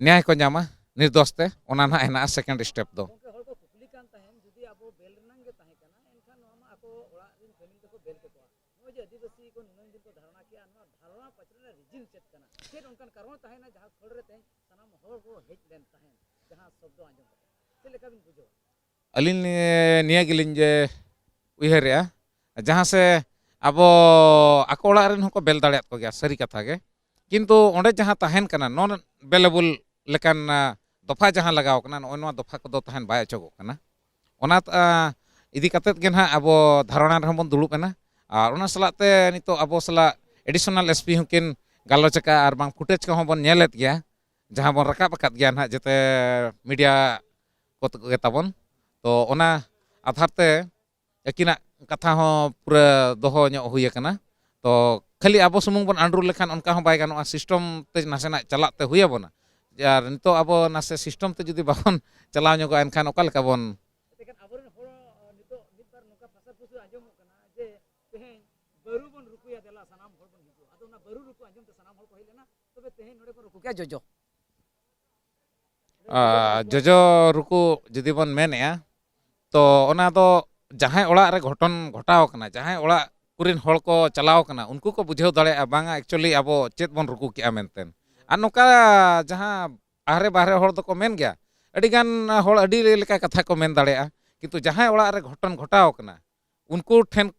ᱱᱮᱭᱟᱭ ᱠᱚ ᱧᱟᱢᱟ ᱱᱤᱨᱫᱳᱥ ᱛᱮ, ᱚᱱᱟ ᱱᱟᱦᱟᱜ ᱦᱮᱱᱟᱜᱼᱟ ᱥᱮᱠᱮᱱᱰ ᱥᱴᱮᱯ ᱫᱚ᱾ ᱜᱚᱢᱠᱮ, ᱦᱚᱲ ᱠᱚ ᱠᱩᱠᱞᱤ ᱠᱟᱱ ᱛᱟᱦᱮᱸᱱ, ᱡᱩᱫᱤ ᱟᱵᱚ ᱵᱮᱞ ᱨᱮᱱᱟᱝ ᱜᱮ ᱛᱟᱦᱮᱸ ᱠᱟᱱᱟ, ᱮᱱᱠᱷᱟᱱ ᱱᱚᱣᱟ ᱢᱟ ᱟᱠᱚ ᱚᱲᱟᱜ ᱨᱮᱱ ᱯᱷᱮᱢᱤᱞᱤ ᱛᱮᱠᱚ ᱵᱮᱞ ᱠᱮᱠᱚᱣᱟ᱾ ᱱᱚᱜᱼᱚᱭ ᱡᱮ ᱟᱹᱫᱤᱵᱟᱹᱥᱤ ᱠᱚ ᱱᱩᱱᱟᱹᱝ ᱫᱤᱱ ᱠᱚ ᱫᱷᱟᱨᱚᱱᱟ ᱠᱮᱜᱼᱟ, ᱱᱚᱣᱟ ᱫᱷᱟᱨᱚᱱᱟ ᱯᱟᱪᱷᱮ ᱨᱮᱱᱟᱜ ᱨᱤᱡᱤᱱ ᱪᱮᱫ ᱠᱟᱱᱟ? ᱪᱮᱫ ᱚᱱᱠᱟᱱ ᱠᱟᱨᱚᱱ ᱛᱟᱦᱮᱸᱱᱟ ᱡᱟᱦᱟᱸ ᱠᱷᱟᱹᱲ ᱨᱮ ᱛᱮᱦᱮᱧ ᱥᱟᱱᱟᱢ ᱦᱚᱲ ᱠᱚ ᱦᱮᱡ ᱞᱮᱱ ᱛᱟᱦᱮᱸᱱ, ᱡᱟᱦᱟᱸ ᱥᱚᱵᱫᱚ ᱟᱸᱡᱚᱢ ᱠᱟᱛᱮ? ᱪᱮᱫ ᱞᱮᱠᱟ ᱵᱤᱱ ᱵᱩᱡᱷᱟᱹᱣᱟ? ᱟᱹᱞᱤᱧ ᱱᱤᱭᱟᱹ, ᱱᱤᱭᱟᱹ ᱜᱮᱞᱤᱧ ᱡᱮ ᱩᱭᱦᱟᱹᱨᱮᱜᱼᱟ, ᱡᱟᱦᱟᱸ ᱥᱮ ᱟᱵᱚ ᱟᱠᱚ ᱚᱲᱟᱜ ᱨᱮᱱ ᱦᱚᱸᱠᱚ ᱵᱮᱞ ᱫᱟᱲᱮᱭᱟᱜ ᱠᱚᱜᱮᱭᱟ, ᱥᱟᱹᱨᱤ ᱠᱟᱛᱷᱟ ᱜᱮ᱾ ᱠᱤᱱᱛᱩ ᱚᱸᱰᱮ ᱡᱟᱦᱟᱸ ᱛᱟᱦᱮᱱ ᱠᱟᱱᱟ, non bailable ᱞᱮᱠᱟᱱ, ᱟ, ᱫᱚᱯᱷᱟ ᱡᱟᱦᱟᱸ ᱞᱟᱜᱟᱣ ᱠᱟᱱᱟ, ᱱᱚᱜᱼᱚᱭ ᱱᱚᱣᱟ ᱫᱚᱯᱷᱟ ᱠᱚᱫᱚ ᱛᱟᱦᱮᱱ ᱵᱟᱭ ᱚᱪᱚᱜᱚᱜ ᱠᱟᱱᱟ᱾ ᱚᱱᱟ, ᱟ, ᱤᱫᱤ ᱠᱟᱛᱮᱫ ᱜᱮ ᱱᱟᱦᱟᱜ ᱟᱵᱚ ᱫᱷᱟᱨᱚᱱᱟ ᱨᱮᱦᱚᱸ ᱵᱚᱱ ᱫᱩᱲᱩᱵ ᱮᱱᱟ᱾ ᱟᱨ ᱚᱱᱟ ᱥᱟᱞᱟᱜ ᱛᱮ ᱱᱤᱛᱚᱜ ᱟᱵᱚ ᱥᱟᱞᱟᱜ additional S P ᱦᱚᱸᱠᱤᱱ ᱜᱟᱞᱚᱪ ᱟᱠᱟᱫᱼᱟ, ᱟᱨ ᱵᱟᱝ footage ᱠᱚᱦᱚᱸ ᱵᱚᱱ ᱧᱮᱞᱮᱫ ᱜᱮᱭᱟ, ᱡᱟᱦᱟᱸ ᱵᱚᱱ ᱨᱟᱠᱟᱵ ᱟᱠᱟᱫ ᱜᱮᱭᱟ ᱱᱟᱦᱟᱜ ᱡᱮᱛᱮ media ᱠᱚ ᱜᱮ ᱛᱟᱵᱚᱱ᱾ ᱛᱚ ᱚᱱᱟ ᱟᱫᱷᱟᱨ ᱛᱮ ᱟᱹᱠᱤᱱᱟᱜ ᱠᱟᱛᱷᱟ ᱦᱚᱸ ᱯᱩᱨᱟᱹ ᱫᱚᱦᱚ ᱧᱚᱜ ᱦᱩᱭ ᱟᱠᱟᱱᱟ᱾ ᱛᱚ ᱠᱷᱟᱹᱞᱤ ᱟᱵᱚ ᱥᱩᱢᱩᱝ ᱵᱚᱱ ᱟᱸᱰᱨᱩ ᱞᱮᱠᱷᱟᱱ ᱚᱱᱠᱟ ᱦᱚᱸ ᱵᱟᱭ ᱜᱟᱱᱚᱜᱼᱟ, system ᱛᱮ ᱱᱟᱥᱮᱱᱟᱜ ᱪᱟᱞᱟᱜ ᱛᱮ ᱦᱩᱭ ᱟᱵᱚᱱᱟ᱾ ᱟᱨ ᱱᱤᱛᱚᱜ ᱟᱵᱚ ᱱᱟᱥᱮ system ᱛᱮ ᱡᱩᱫᱤ ᱵᱟᱵᱚᱱ ᱪᱟᱞᱟᱣ ᱧᱚᱜᱚᱜᱼᱟ, ᱮᱱᱠᱷᱟᱱ ᱚᱠᱟ ᱞᱮᱠᱟ ᱵᱚᱱ? ᱮᱱᱛᱮ ᱠᱷᱟᱱ ᱟᱵᱚᱨᱮᱱ ᱦᱚᱲ, ᱱᱤᱛᱚᱜ ᱢᱤᱫ ᱵᱟᱨ ᱱᱚᱝᱠᱟ ᱯᱷᱟᱥᱟᱯᱷᱩᱥᱤ ᱟᱸᱡᱚᱢᱚᱜ ᱠᱟᱱᱟ ᱡᱮ ᱛᱮᱦᱮᱧ ᱵᱟᱹᱨᱩ ᱵᱚᱱ ᱨᱩᱠᱩᱭᱟ, ᱫᱮᱞᱟ ᱥᱟᱱᱟᱢ ᱦᱚᱲ ᱵᱚᱱ ᱦᱤᱡᱩᱜᱼᱟ᱾ ᱟᱫᱚ ᱚᱱᱟ ᱵᱟᱹᱨᱩ ᱨᱩᱠᱩ ᱟᱸᱡᱚᱢ ᱛᱮ ᱥᱟᱱᱟᱢ ᱦᱚᱲ ᱠᱚ ᱦᱮᱡ ᱞᱮᱱᱟ, ᱛᱚᱵᱮ ᱛᱮᱦᱮᱧ ᱱᱚᱰᱮ ᱵᱚᱱ ᱨᱩᱠᱩ ᱠᱮᱜᱼᱟ ᱡᱚᱡᱚ᱾ ᱟᱨ ᱡᱚᱡᱚ ᱨᱩᱠᱩ ᱡᱩᱫᱤ ᱵᱚᱱ ᱢᱮᱱᱮᱜᱼᱟ, ᱛᱚ ᱚᱱᱟ ᱫᱚ ᱡᱟᱦᱟᱸᱭ ᱚᱲᱟᱜ ᱨᱮ ᱜᱷᱚᱴᱚᱱ ᱜᱷᱚᱴᱟᱣ ᱠᱟᱱᱟ, ᱡᱟᱦᱟᱸᱭ ᱚᱲᱟᱜ ᱠᱚᱨᱮᱱ ᱦᱚᱲ ᱠᱚ ᱪᱟᱞᱟᱣ ᱠᱟᱱᱟ, ᱩᱱᱠᱩ ᱠᱚ ᱵᱩᱡᱷᱟᱹᱣ ᱫᱟᱲᱮᱭᱟᱜᱼᱟ, ᱵᱟᱝᱟ actually ᱟᱵᱚ ᱪᱮᱫ ᱵᱚᱱ ᱨᱩᱠᱩ ᱠᱮᱜᱼᱟ ᱢᱮᱱᱛᱮ᱾ ᱟᱨ ᱱᱚᱝᱠᱟ ᱡᱟᱦᱟᱸ ᱟᱦᱨᱮ ᱵᱟᱦᱨᱮ ᱦᱚᱲ ᱫᱚᱠᱚ ᱢᱮᱱ ᱜᱮᱭᱟ, ᱟᱹᱰᱤᱜᱟᱱ ᱦᱚᱲ ᱟᱹᱰᱤ ᱞᱮᱠᱟ ᱠᱟᱛᱷᱟ ᱠᱚ ᱢᱮᱱ ᱫᱟᱲᱮᱭᱟᱜᱼᱟ, ᱠᱤᱱᱛᱩ ᱡᱟᱦᱟᱸᱭ ᱚᱲᱟᱜ ᱨᱮ ᱜᱷᱚᱴᱚᱱ ᱜᱷᱚᱴᱟᱣ ᱠᱟᱱᱟ, ᱩᱱᱠᱩ ᱴᱷᱮᱱ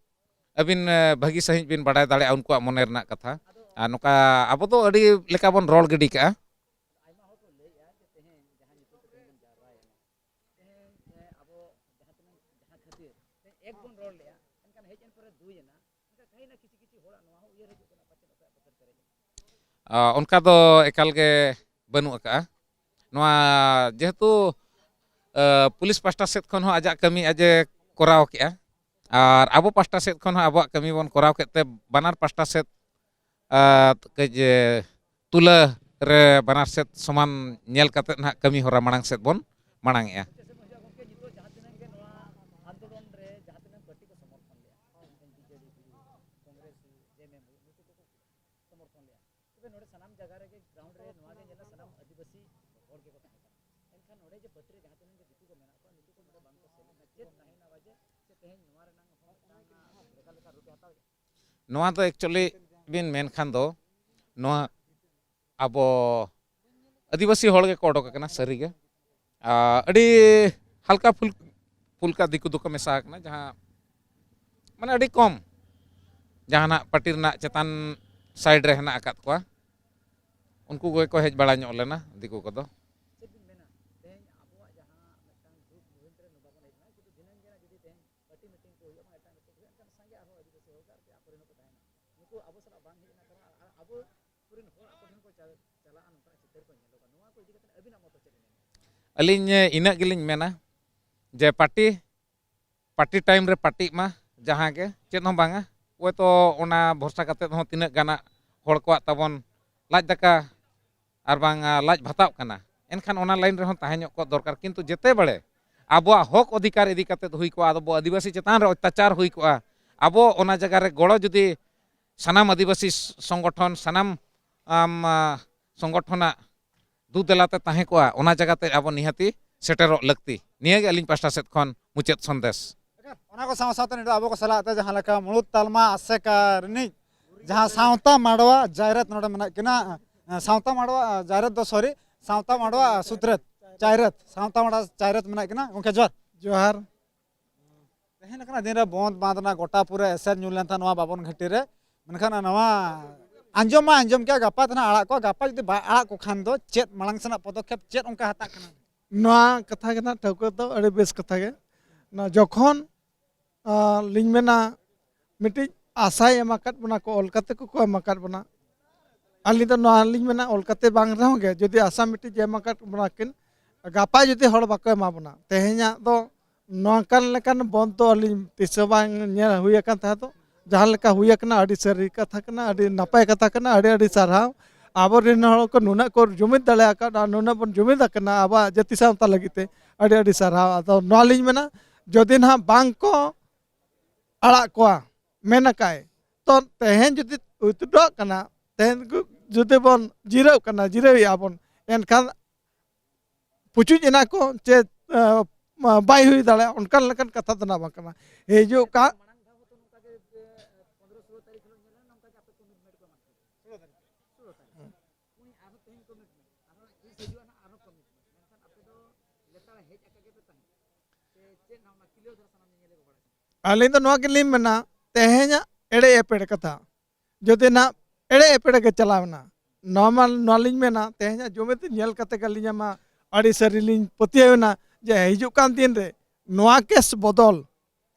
ᱟᱹᱵᱤᱱ ᱵᱷᱟᱹᱜᱤ ᱥᱟᱺᱦᱤᱡ ᱵᱤᱱ ᱵᱟᱰᱟᱭ ᱫᱟᱲᱮᱭᱟᱜᱼᱟ ᱩᱱᱠᱩᱣᱟᱜ ᱢᱚᱱᱮ ᱨᱮᱱᱟᱜ ᱠᱟᱛᱷᱟ᱾ ᱟᱨ ᱱᱚᱝᱠᱟ ᱟᱵᱚ ᱫᱚ ᱟᱹᱰᱤ ᱞᱮᱠᱟ ᱵᱚᱱ ᱨᱚᱲ ᱜᱤᱰᱤ ᱠᱟᱜᱼᱟ᱾ ᱚᱱᱠᱟ ᱫᱚ ᱮᱠᱟᱞ ᱜᱮ ᱵᱟᱹᱱᱩᱜ ᱟᱠᱟᱫᱼᱟ᱾ ᱱᱚᱣᱟ ᱡᱮᱦᱮᱛᱩ ᱯᱩᱞᱤᱥ ᱯᱟᱥᱴᱟ ᱥᱮᱫ ᱠᱷᱚᱱ ᱦᱚᱸ ᱟᱡᱟᱜ ᱠᱟᱹᱢᱤ ᱟᱡ ᱮ ᱠᱚᱨᱟᱣ ᱠᱮᱜᱼᱟ, ᱟᱨ ᱟᱵᱚ ᱯᱟᱥᱴᱟ ᱥᱮᱫ ᱠᱷᱚᱱ ᱦᱚᱸ ᱟᱵᱚᱣᱟᱜ ᱠᱟᱹᱢᱤ ᱵᱚᱱ ᱠᱚᱨᱟᱣ ᱠᱮᱫ ᱛᱮ ᱵᱟᱱᱟᱨ ᱯᱟᱥᱴᱟ ᱥᱮᱫ ᱠᱟᱹᱡ ᱛᱩᱞᱟᱹ ᱨᱮ ᱵᱟᱱᱟᱨ ᱥᱮᱫ ᱥᱚᱢᱟᱱ ᱧᱮᱞ ᱠᱟᱛᱮᱫ ᱱᱟᱦᱟᱜ ᱠᱟᱹᱢᱤ ᱦᱚᱨᱟ ᱢᱟᱲᱟᱝ ᱥᱮᱫ ᱵᱚᱱ ᱢᱟᱲᱟᱝ ᱮᱜᱼᱟ᱾ ᱟᱪᱪᱷᱟ, ᱥᱮ ᱢᱟᱹᱡᱷᱤ ᱜᱚᱢᱠᱮ, ᱱᱤᱛᱚᱜ ᱡᱟᱦᱟᱸ ᱛᱤᱱᱟᱹᱜ ᱜᱮ ᱱᱚᱣᱟ ᱟᱱᱫᱳᱞᱚᱱ ᱨᱮ ᱡᱟᱦᱟᱸ ᱛᱤᱱᱟᱹᱜ ᱯᱟᱨᱴᱤ ᱠᱚ ᱥᱚᱢᱚᱨᱛᱷᱚᱱ ᱞᱮᱫᱼᱟ, ᱢᱮᱱᱠᱷᱟᱱ ᱵᱤᱡᱮᱰᱤ ᱦᱩᱭᱩᱜ, ᱠᱚᱝᱜᱨᱮᱥ ᱦᱩᱭᱩᱜ, ᱡᱮ ᱮᱢ ᱮᱢ ᱦᱩᱭᱩᱜ, ᱱᱩᱠᱩ ᱠᱚᱠᱚ ᱥᱚᱢᱚᱨᱛᱷᱚᱱ ᱞᱮᱫᱼᱟ, ᱛᱚᱵᱮ ᱱᱚᱰᱮ ᱥᱟᱱᱟᱢ ᱡᱟᱭᱜᱟ ᱨᱮᱜᱮ ᱜᱨᱟᱣᱩᱱᱰ ᱨᱮ ᱱᱚᱣᱟ ᱜᱮ ᱧᱮᱞᱚᱜ, ᱥᱟᱱᱟᱢ ᱟᱹᱫᱤᱵᱟᱹᱥᱤ ᱦᱚᱲ ᱜᱮᱠᱚ ᱛᱟᱦᱮᱸ ᱠᱟᱱᱟ᱾ ᱮᱱᱠᱷᱟᱱ ᱱᱚᱰᱮ ᱡᱮ ᱯᱟᱨᱴᱤ ᱨᱮ ᱡᱟᱦᱟᱸ ᱛᱤᱱᱟᱹᱜ ᱜᱮ ᱫᱤᱠᱩ ᱠᱚ ᱢᱮᱱᱟᱜ ᱠᱚᱣᱟ, ᱱᱩᱠᱩ ᱠᱚ ᱱᱚᱰᱮ ᱵᱟᱝ ᱠᱚ ᱥᱮᱞᱮᱫ ᱮᱱᱟ, ᱪᱮᱫ ᱛᱟᱦᱮᱸᱭᱮᱱᱟ ᱱᱚᱣᱟ ᱡᱮ ᱥᱮ ᱛᱮᱦᱮᱧ ᱱᱚᱣᱟ ᱨᱮᱱᱟᱜ ᱦᱚᱸ ᱢᱤᱫᱴᱟᱝ ᱵᱷᱮᱜᱟᱨ ᱞᱮᱠᱟ ᱨᱩᱯ ᱮ ᱦᱟᱛᱟᱣ ᱮᱫᱟ? ᱱᱚᱣᱟ ᱫᱚ actually ᱵᱤᱱ ᱢᱮᱱᱠᱷᱟᱱ ᱫᱚ ᱱᱚᱣᱟ ᱟᱵᱚ ᱟᱹᱫᱤᱵᱟᱹᱥᱤ ᱦᱚᱲ ᱜᱮᱠᱚ ᱚᱰᱚᱠ ᱟᱠᱟᱱᱟ ᱥᱟᱹᱨᱤᱜᱮ᱾ ᱟᱨ ᱟᱹᱰᱤ ᱦᱟᱞᱠᱟ ᱯᱷᱩᱞ-, ᱯᱷᱩᱞᱠᱟ ᱫᱤᱠᱩ ᱫᱚᱠᱚ ᱢᱮᱥᱟ ᱟᱠᱟᱱᱟ, ᱡᱟᱦᱟᱸ ᱢᱟᱱᱮ ᱟᱹᱰᱤ ᱠᱚᱢ ᱡᱟᱦᱟᱱᱟᱜ ᱯᱟᱨᱴᱤ ᱨᱮᱱᱟᱜ ᱪᱮᱛᱟᱱ ᱥᱟᱭᱤᱰ ᱨᱮ ᱦᱮᱱᱟᱜ ᱟᱠᱟᱫ ᱠᱚᱣᱟ, ᱩᱱᱠᱩ ᱠᱚᱜᱮ ᱠᱚ ᱦᱮᱡ ᱵᱟᱲᱟ ᱧᱚᱜ ᱞᱮᱱᱟ ᱫᱤᱠᱩ ᱠᱚᱫᱚ᱾ ᱪᱮᱫ ᱵᱤᱱ ᱢᱮᱱᱟ, ᱛᱮᱦᱮᱧ ᱟᱵᱚᱣᱟᱜ ᱡᱟᱦᱟᱸ ᱢᱤᱫᱴᱟᱝ ᱫᱩᱠ ᱢᱩᱦᱤᱢ ᱛᱮ ᱱᱚᱝᱠᱟ ᱵᱚᱱ ᱦᱮᱡ ᱮᱱᱟ, ᱠᱤᱱᱛᱩ ᱫᱷᱤᱱᱟᱹᱝ ᱜᱮ ᱡᱩᱫᱤ ᱛᱮᱦᱮᱧ ᱯᱟᱨᱴᱤ ᱢᱤᱴᱤᱝ ᱠᱚ ᱦᱩᱭᱩᱜᱼᱟ, ᱵᱟᱝ ᱮᱴᱟᱜ ᱢᱤᱴᱤᱝ ᱠᱚ ᱦᱩᱭᱩᱜᱼᱟ, ᱮᱱᱠᱷᱟᱱ ᱥᱟᱸᱜᱮ ᱟᱨᱦᱚᱸ ᱟᱹᱫᱤᱵᱟᱹᱥᱤ ᱦᱚᱲ ᱠᱚ ᱟᱨᱠᱤ ᱟᱠᱚᱨᱮᱱ ᱦᱚᱸᱠᱚ ᱛᱟᱦᱮᱱᱟ᱾ ᱱᱩᱠᱩ ᱟᱵᱚ ᱥᱟᱞᱟᱜ ᱵᱟᱝ ᱦᱮᱡ ᱮᱱᱟ, ᱠᱟᱨᱚᱱ ᱟᱨ ᱟᱵᱚ ᱠᱚᱨᱮᱱ ᱦᱚᱲ ᱟᱠᱚ ᱴᱷᱮᱱ ᱠᱚ ᱪᱟᱞ-, ᱪᱟᱞᱟᱜᱼᱟ, ᱱᱚᱝᱠᱟᱱᱟᱜ ᱪᱤᱛᱟᱹᱨ ᱠᱚ ᱧᱮᱞᱚᱜᱼᱟ᱾ ᱱᱚᱣᱟ ᱠᱚ ᱤᱫᱤ ᱠᱟᱛᱮ ᱟᱹᱵᱤᱱᱟᱜ ᱢᱚᱛ ᱪᱮᱫ ᱵᱤᱱ ᱢᱮᱱᱟ? ᱟᱹᱞᱤᱧ ᱤᱱᱟᱹᱜ ᱜᱮᱞᱤᱧ ᱢᱮᱱᱟ ᱡᱮ ᱯᱟᱨᱴᱤ, ᱯᱟᱨᱴᱤ ᱴᱟᱭᱤᱢ ᱨᱮ ᱯᱟᱨᱴᱤᱜ ᱢᱟ ᱡᱟᱦᱟᱸ ᱜᱮ, ᱪᱮᱫ ᱦᱚᱸ ᱵᱟᱝᱟ᱾ ᱦᱚᱭᱛᱳ ᱚᱱᱟ ᱵᱷᱚᱨᱥᱟ ᱠᱟᱛᱮ ᱦᱚᱸ ᱛᱤᱱᱟᱹᱜ ᱜᱟᱱᱟᱜ ᱦᱚᱲ ᱠᱚᱣᱟᱜ ᱛᱟᱵᱚᱱ ᱞᱟᱡ ᱫᱟᱠᱟ ᱟᱨ ᱵᱟᱝ, ᱟ, ᱞᱟᱡ ᱵᱷᱟᱛᱟᱜ ᱠᱟᱱᱟ, ᱮᱱᱠᱷᱟᱱ ᱚᱱᱟ ᱞᱟᱭᱤᱱ ᱨᱮᱦᱚᱸ ᱛᱟᱦᱮᱸ ᱧᱚᱜ ᱠᱚ ᱫᱚᱨᱠᱟᱨ᱾ ᱠᱤᱱᱛᱩ ᱡᱮᱛᱮ ᱵᱟᱲᱮ ᱟᱵᱚᱣᱟᱜ ᱦᱚᱠ ᱚᱫᱷᱤᱠᱟᱨ ᱤᱫᱤ ᱠᱟᱛᱮ ᱦᱩᱭ ᱠᱚᱜᱼᱟ, ᱟᱵᱚ ᱟᱹᱫᱤᱵᱟᱹᱥᱤ ᱪᱮᱛᱟᱱ ᱨᱮ ᱚᱛᱛᱟᱪᱟᱨ ᱦᱩᱭ ᱠᱚᱜᱼᱟ, ᱟᱵᱚ ᱚᱱᱟ ᱡᱟᱭᱜᱟ ᱨᱮ ᱜᱚᱲᱚ ᱡᱩᱫᱤ ᱥᱟᱱᱟᱢ ᱟᱹᱫᱤᱵᱟᱹᱥᱤ ᱥᱚᱝᱜᱚᱴᱷᱚᱱ, ᱥᱟᱱᱟᱢ, ᱟᱢ, ᱟ, ᱥᱚᱝᱜᱚᱴᱷᱚᱱᱟᱜ ᱫᱩ ᱫᱮᱞᱟᱛᱮ ᱛᱟᱦᱮᱸ ᱠᱚᱜᱼᱟ, ᱚᱱᱟ ᱡᱟᱭᱜᱟᱛᱮ ᱟᱵᱚ ᱱᱤᱦᱟᱹᱛᱤ ᱥᱮᱴᱮᱨᱚᱜ ᱞᱟᱹᱠᱛᱤ᱾ ᱱᱤᱭᱟᱹᱜᱮ ᱟᱹᱞᱤᱧ ᱯᱟᱥᱴᱟ ᱥᱮᱫ ᱠᱷᱚᱱ ᱢᱩᱪᱟᱹᱫ ᱥᱚᱱᱫᱮᱥ᱾ ᱚᱱᱟ ᱠᱚ ᱥᱟᱶ ᱥᱟᱶᱛᱮ ᱱᱤᱛᱚᱜ ᱟᱵᱚ ᱠᱚ ᱥᱟᱞᱟᱜ ᱛᱮ ᱡᱟᱦᱟᱸ ᱞᱮᱠᱟ ᱢᱩᱬᱩᱫ ᱛᱟᱞᱢᱟ ᱟᱥᱮᱠᱟ ᱨᱤᱱᱤᱡ ᱡᱟᱦᱟᱸ ᱥᱟᱶᱛᱟ ᱢᱟᱰᱣᱟ ᱡᱟᱭᱨᱟᱛ ᱱᱚᱰᱮ ᱢᱮᱱᱟᱜ ᱠᱤᱱᱟ, ᱥᱟᱶᱛᱟ ᱢᱟᱰᱣᱟ ᱡᱟᱭᱨᱟᱛ ᱫᱚ, ᱥᱚᱨᱤ, ᱥᱟᱶᱛᱟ ᱢᱟᱰᱣᱟ ᱥᱩᱛᱨᱮᱛ, ᱪᱟᱭᱨᱟᱛ, ᱥᱟᱶᱛᱟ ᱢᱟᱰᱣᱟ ᱪᱟᱭᱨᱟᱛ ᱢᱮᱱᱟᱜ ᱠᱤᱱᱟ᱾ ᱜᱚᱢᱠᱮ, ᱡᱚᱦᱟᱨ᱾ ᱡᱚᱦᱟᱨ᱾ ᱢᱮᱱ ᱠᱟᱱᱟ ᱫᱤᱱ ᱨᱮ ᱵᱚᱸᱫᱽ ᱵᱟᱸᱫᱽ ᱨᱮᱱᱟᱜ ᱜᱚᱴᱟ ᱯᱩᱨᱟᱹ ᱮᱥᱮᱨ ᱧᱩᱨ ᱞᱮᱱ ᱛᱟᱦᱮᱸ ᱱᱚᱣᱟ ᱵᱟᱵᱚᱱ ᱜᱷᱟᱹᱴᱤ ᱨᱮ᱾ ᱢᱮᱱᱠᱷᱟᱱ ᱱᱚᱣᱟ ᱟᱸᱡᱚᱢ ᱢᱟ ᱟᱸᱡᱚᱢ ᱠᱮᱭᱟ, ᱜᱟᱯᱟ ᱛᱮ ᱱᱟᱦᱟᱜ ᱟᱲᱟᱜ ᱠᱚᱣᱟ᱾ ᱜᱟᱯᱟ ᱡᱩᱫᱤ ᱵᱟᱭ ᱟᱲᱟᱜ ᱠᱚ ᱠᱷᱟᱱ ᱫᱚ ᱪᱮᱫ ᱢᱟᱲᱟᱝ ᱥᱮᱱᱟᱜ ᱯᱚᱫᱚᱠᱷᱮᱯ, ᱪᱮᱫ ᱚᱱᱠᱟ ᱦᱟᱛᱟᱜ ᱠᱟᱱᱟ? ᱱᱚᱣᱟ ᱠᱟᱛᱷᱟ ᱜᱮ ᱱᱟᱦᱟᱜ ᱴᱷᱟᱹᱣᱠᱟᱹ ᱫᱚ ᱟᱹᱰᱤ ᱵᱮᱥ ᱠᱟᱛᱷᱟ ᱜᱮ᱾ ᱱᱚᱣᱟ ᱡᱚᱠᱷᱚᱱ, ᱟᱸ, ᱞᱤᱧ ᱢᱮᱱᱟ, ᱢᱤᱫᱴᱤᱡ ᱟᱥᱟᱭ ᱮᱢ ᱟᱠᱟᱫ ᱵᱚᱱᱟ ᱠᱚ, ᱚᱞ ᱠᱟᱛᱮ ᱠᱚ, ᱠᱚ ᱮᱢ ᱟᱠᱟᱫ ᱵᱚᱱᱟ᱾ ᱟᱹᱞᱤᱧ ᱫᱚ ᱱᱚᱣᱟ ᱞᱤᱧ ᱢᱮᱱᱟ, ᱚᱞ ᱠᱟᱛᱮ ᱵᱟᱝ ᱨᱮᱦᱚᱸ ᱜᱮ, ᱡᱩᱫᱤ ᱟᱥᱟ ᱢᱤᱫᱴᱤᱡ ᱮᱢ ᱟᱠᱟᱫ ᱵᱚᱱᱟ ᱠᱤᱱ, ᱜᱟᱯᱟ ᱡᱩᱫᱤ ᱦᱚᱲ ᱵᱟᱠᱚ ᱮᱢᱟ ᱵᱚᱱᱟ, ᱛᱮᱦᱮᱧᱟᱜ ᱫᱚ ᱱᱚᱝᱠᱟᱱ ᱞᱮᱠᱟᱱ ᱵᱚᱱᱫᱷ ᱫᱚ ᱟᱹᱞᱤᱧ ᱛᱤᱥ ᱦᱚᱸ ᱵᱟᱝ ᱧᱮᱞ ᱦᱩᱭ ᱟᱠᱟᱱ ᱛᱟᱦᱮᱸ ᱫᱚ᱾ ᱡᱟᱦᱟᱸ ᱞᱮᱠᱟ ᱦᱩᱭ ᱟᱠᱟᱱᱟ, ᱟᱹᱰᱤ ᱥᱟᱹᱨᱤ ᱠᱟᱛᱷᱟ ᱠᱟᱱᱟ, ᱟᱹᱰᱤ ᱱᱟᱯᱟᱭ ᱠᱟᱛᱷᱟ ᱠᱟᱱᱟ, ᱟᱹᱰᱤ ᱟᱹᱰᱤ ᱥᱟᱨᱦᱟᱣ᱾ ᱟᱵᱚᱨᱮᱱ ᱦᱚᱲ ᱠᱚ ᱱᱩᱱᱟᱹᱜ ᱠᱚ ᱡᱩᱢᱤᱫ ᱫᱟᱲᱮ ᱟᱠᱟᱫᱼᱟ, ᱱᱩᱱᱟᱹᱜ ᱵᱚᱱ ᱡᱩᱢᱤᱫ ᱟᱠᱟᱱᱟ ᱟᱵᱚᱣᱟᱜ ᱡᱟᱹᱛᱤ ᱥᱟᱶᱛᱟ ᱞᱟᱹᱜᱤᱫ ᱛᱮ, ᱟᱹᱰᱤ ᱟᱹᱰᱤ ᱥᱟᱨᱦᱟᱣ᱾ ᱟᱫᱚ ᱱᱚᱣᱟ ᱞᱤᱧ ᱢᱮᱱᱟ, ᱡᱩᱫᱤ ᱱᱟᱦᱟᱜ ᱵᱟᱝ ᱠᱚ ᱟᱲᱟᱜ ᱠᱚᱣᱟ ᱢᱮᱱ ᱟᱠᱟᱭ, ᱛᱚ ᱛᱮᱦᱮᱧ ᱡᱩᱫᱤ withdraw ᱠᱟᱱᱟ, ᱛᱮᱦᱮᱧ ᱡᱩᱫᱤ ᱵᱚᱱ ᱡᱤᱨᱟᱹᱜ ᱠᱟᱱᱟ, ᱡᱤᱨᱟᱹᱣᱮᱜᱼᱟ ᱵᱚᱱ, ᱮᱱᱠᱷᱟᱱ ᱯᱩᱪᱩᱡ ᱮᱱᱟ ᱠᱚ ᱪᱮ, ᱮ, ᱵᱟᱭ ᱦᱩᱭ ᱫᱟᱲᱮᱭᱟᱜᱼᱟ, ᱚᱱᱠᱟᱱ ᱞᱮᱠᱟᱱ ᱠᱟᱛᱷᱟ ᱫᱚ ᱱᱟᱜ ᱵᱟᱝ ᱠᱟᱱᱟ᱾ ᱦᱤᱡᱩᱜ ᱠᱟᱱ ᱟᱹᱞᱤᱧ ᱫᱚ ᱱᱚᱣᱟ ᱜᱮᱞᱤᱧ ᱢᱮᱱᱟ, ᱛᱮᱦᱮᱧᱟᱜ ᱮᱲᱮ ᱮᱯᱮᱲ ᱠᱟᱛᱷᱟ ᱡᱩᱫᱤ ᱱᱟᱜ ᱮᱲᱮ ᱮᱯᱮᱲᱮ ᱜᱮ ᱪᱟᱞᱟᱣ ᱮᱱᱟ, ᱱᱚᱣᱟ ᱢᱟ, ᱱᱚᱣᱟ ᱞᱤᱧ ᱢᱮᱱᱟ, ᱛᱮᱦᱮᱧᱟᱜ ᱡᱩᱢᱤᱫ ᱧᱮᱞ ᱠᱟᱛᱮ ᱜᱮ ᱟᱹᱞᱤᱧᱟᱜ ᱢᱟ ᱟᱹᱰᱤ ᱥᱟᱹᱨᱤ ᱞᱤᱧ ᱯᱟᱹᱛᱭᱟᱹᱣ ᱮᱱᱟ ᱡᱮ ᱦᱤᱡᱩᱜ ᱠᱟᱱ ᱫᱤᱱ ᱨᱮ ᱱᱚᱣᱟ ᱠᱮᱥ ᱵᱚᱫᱚᱞ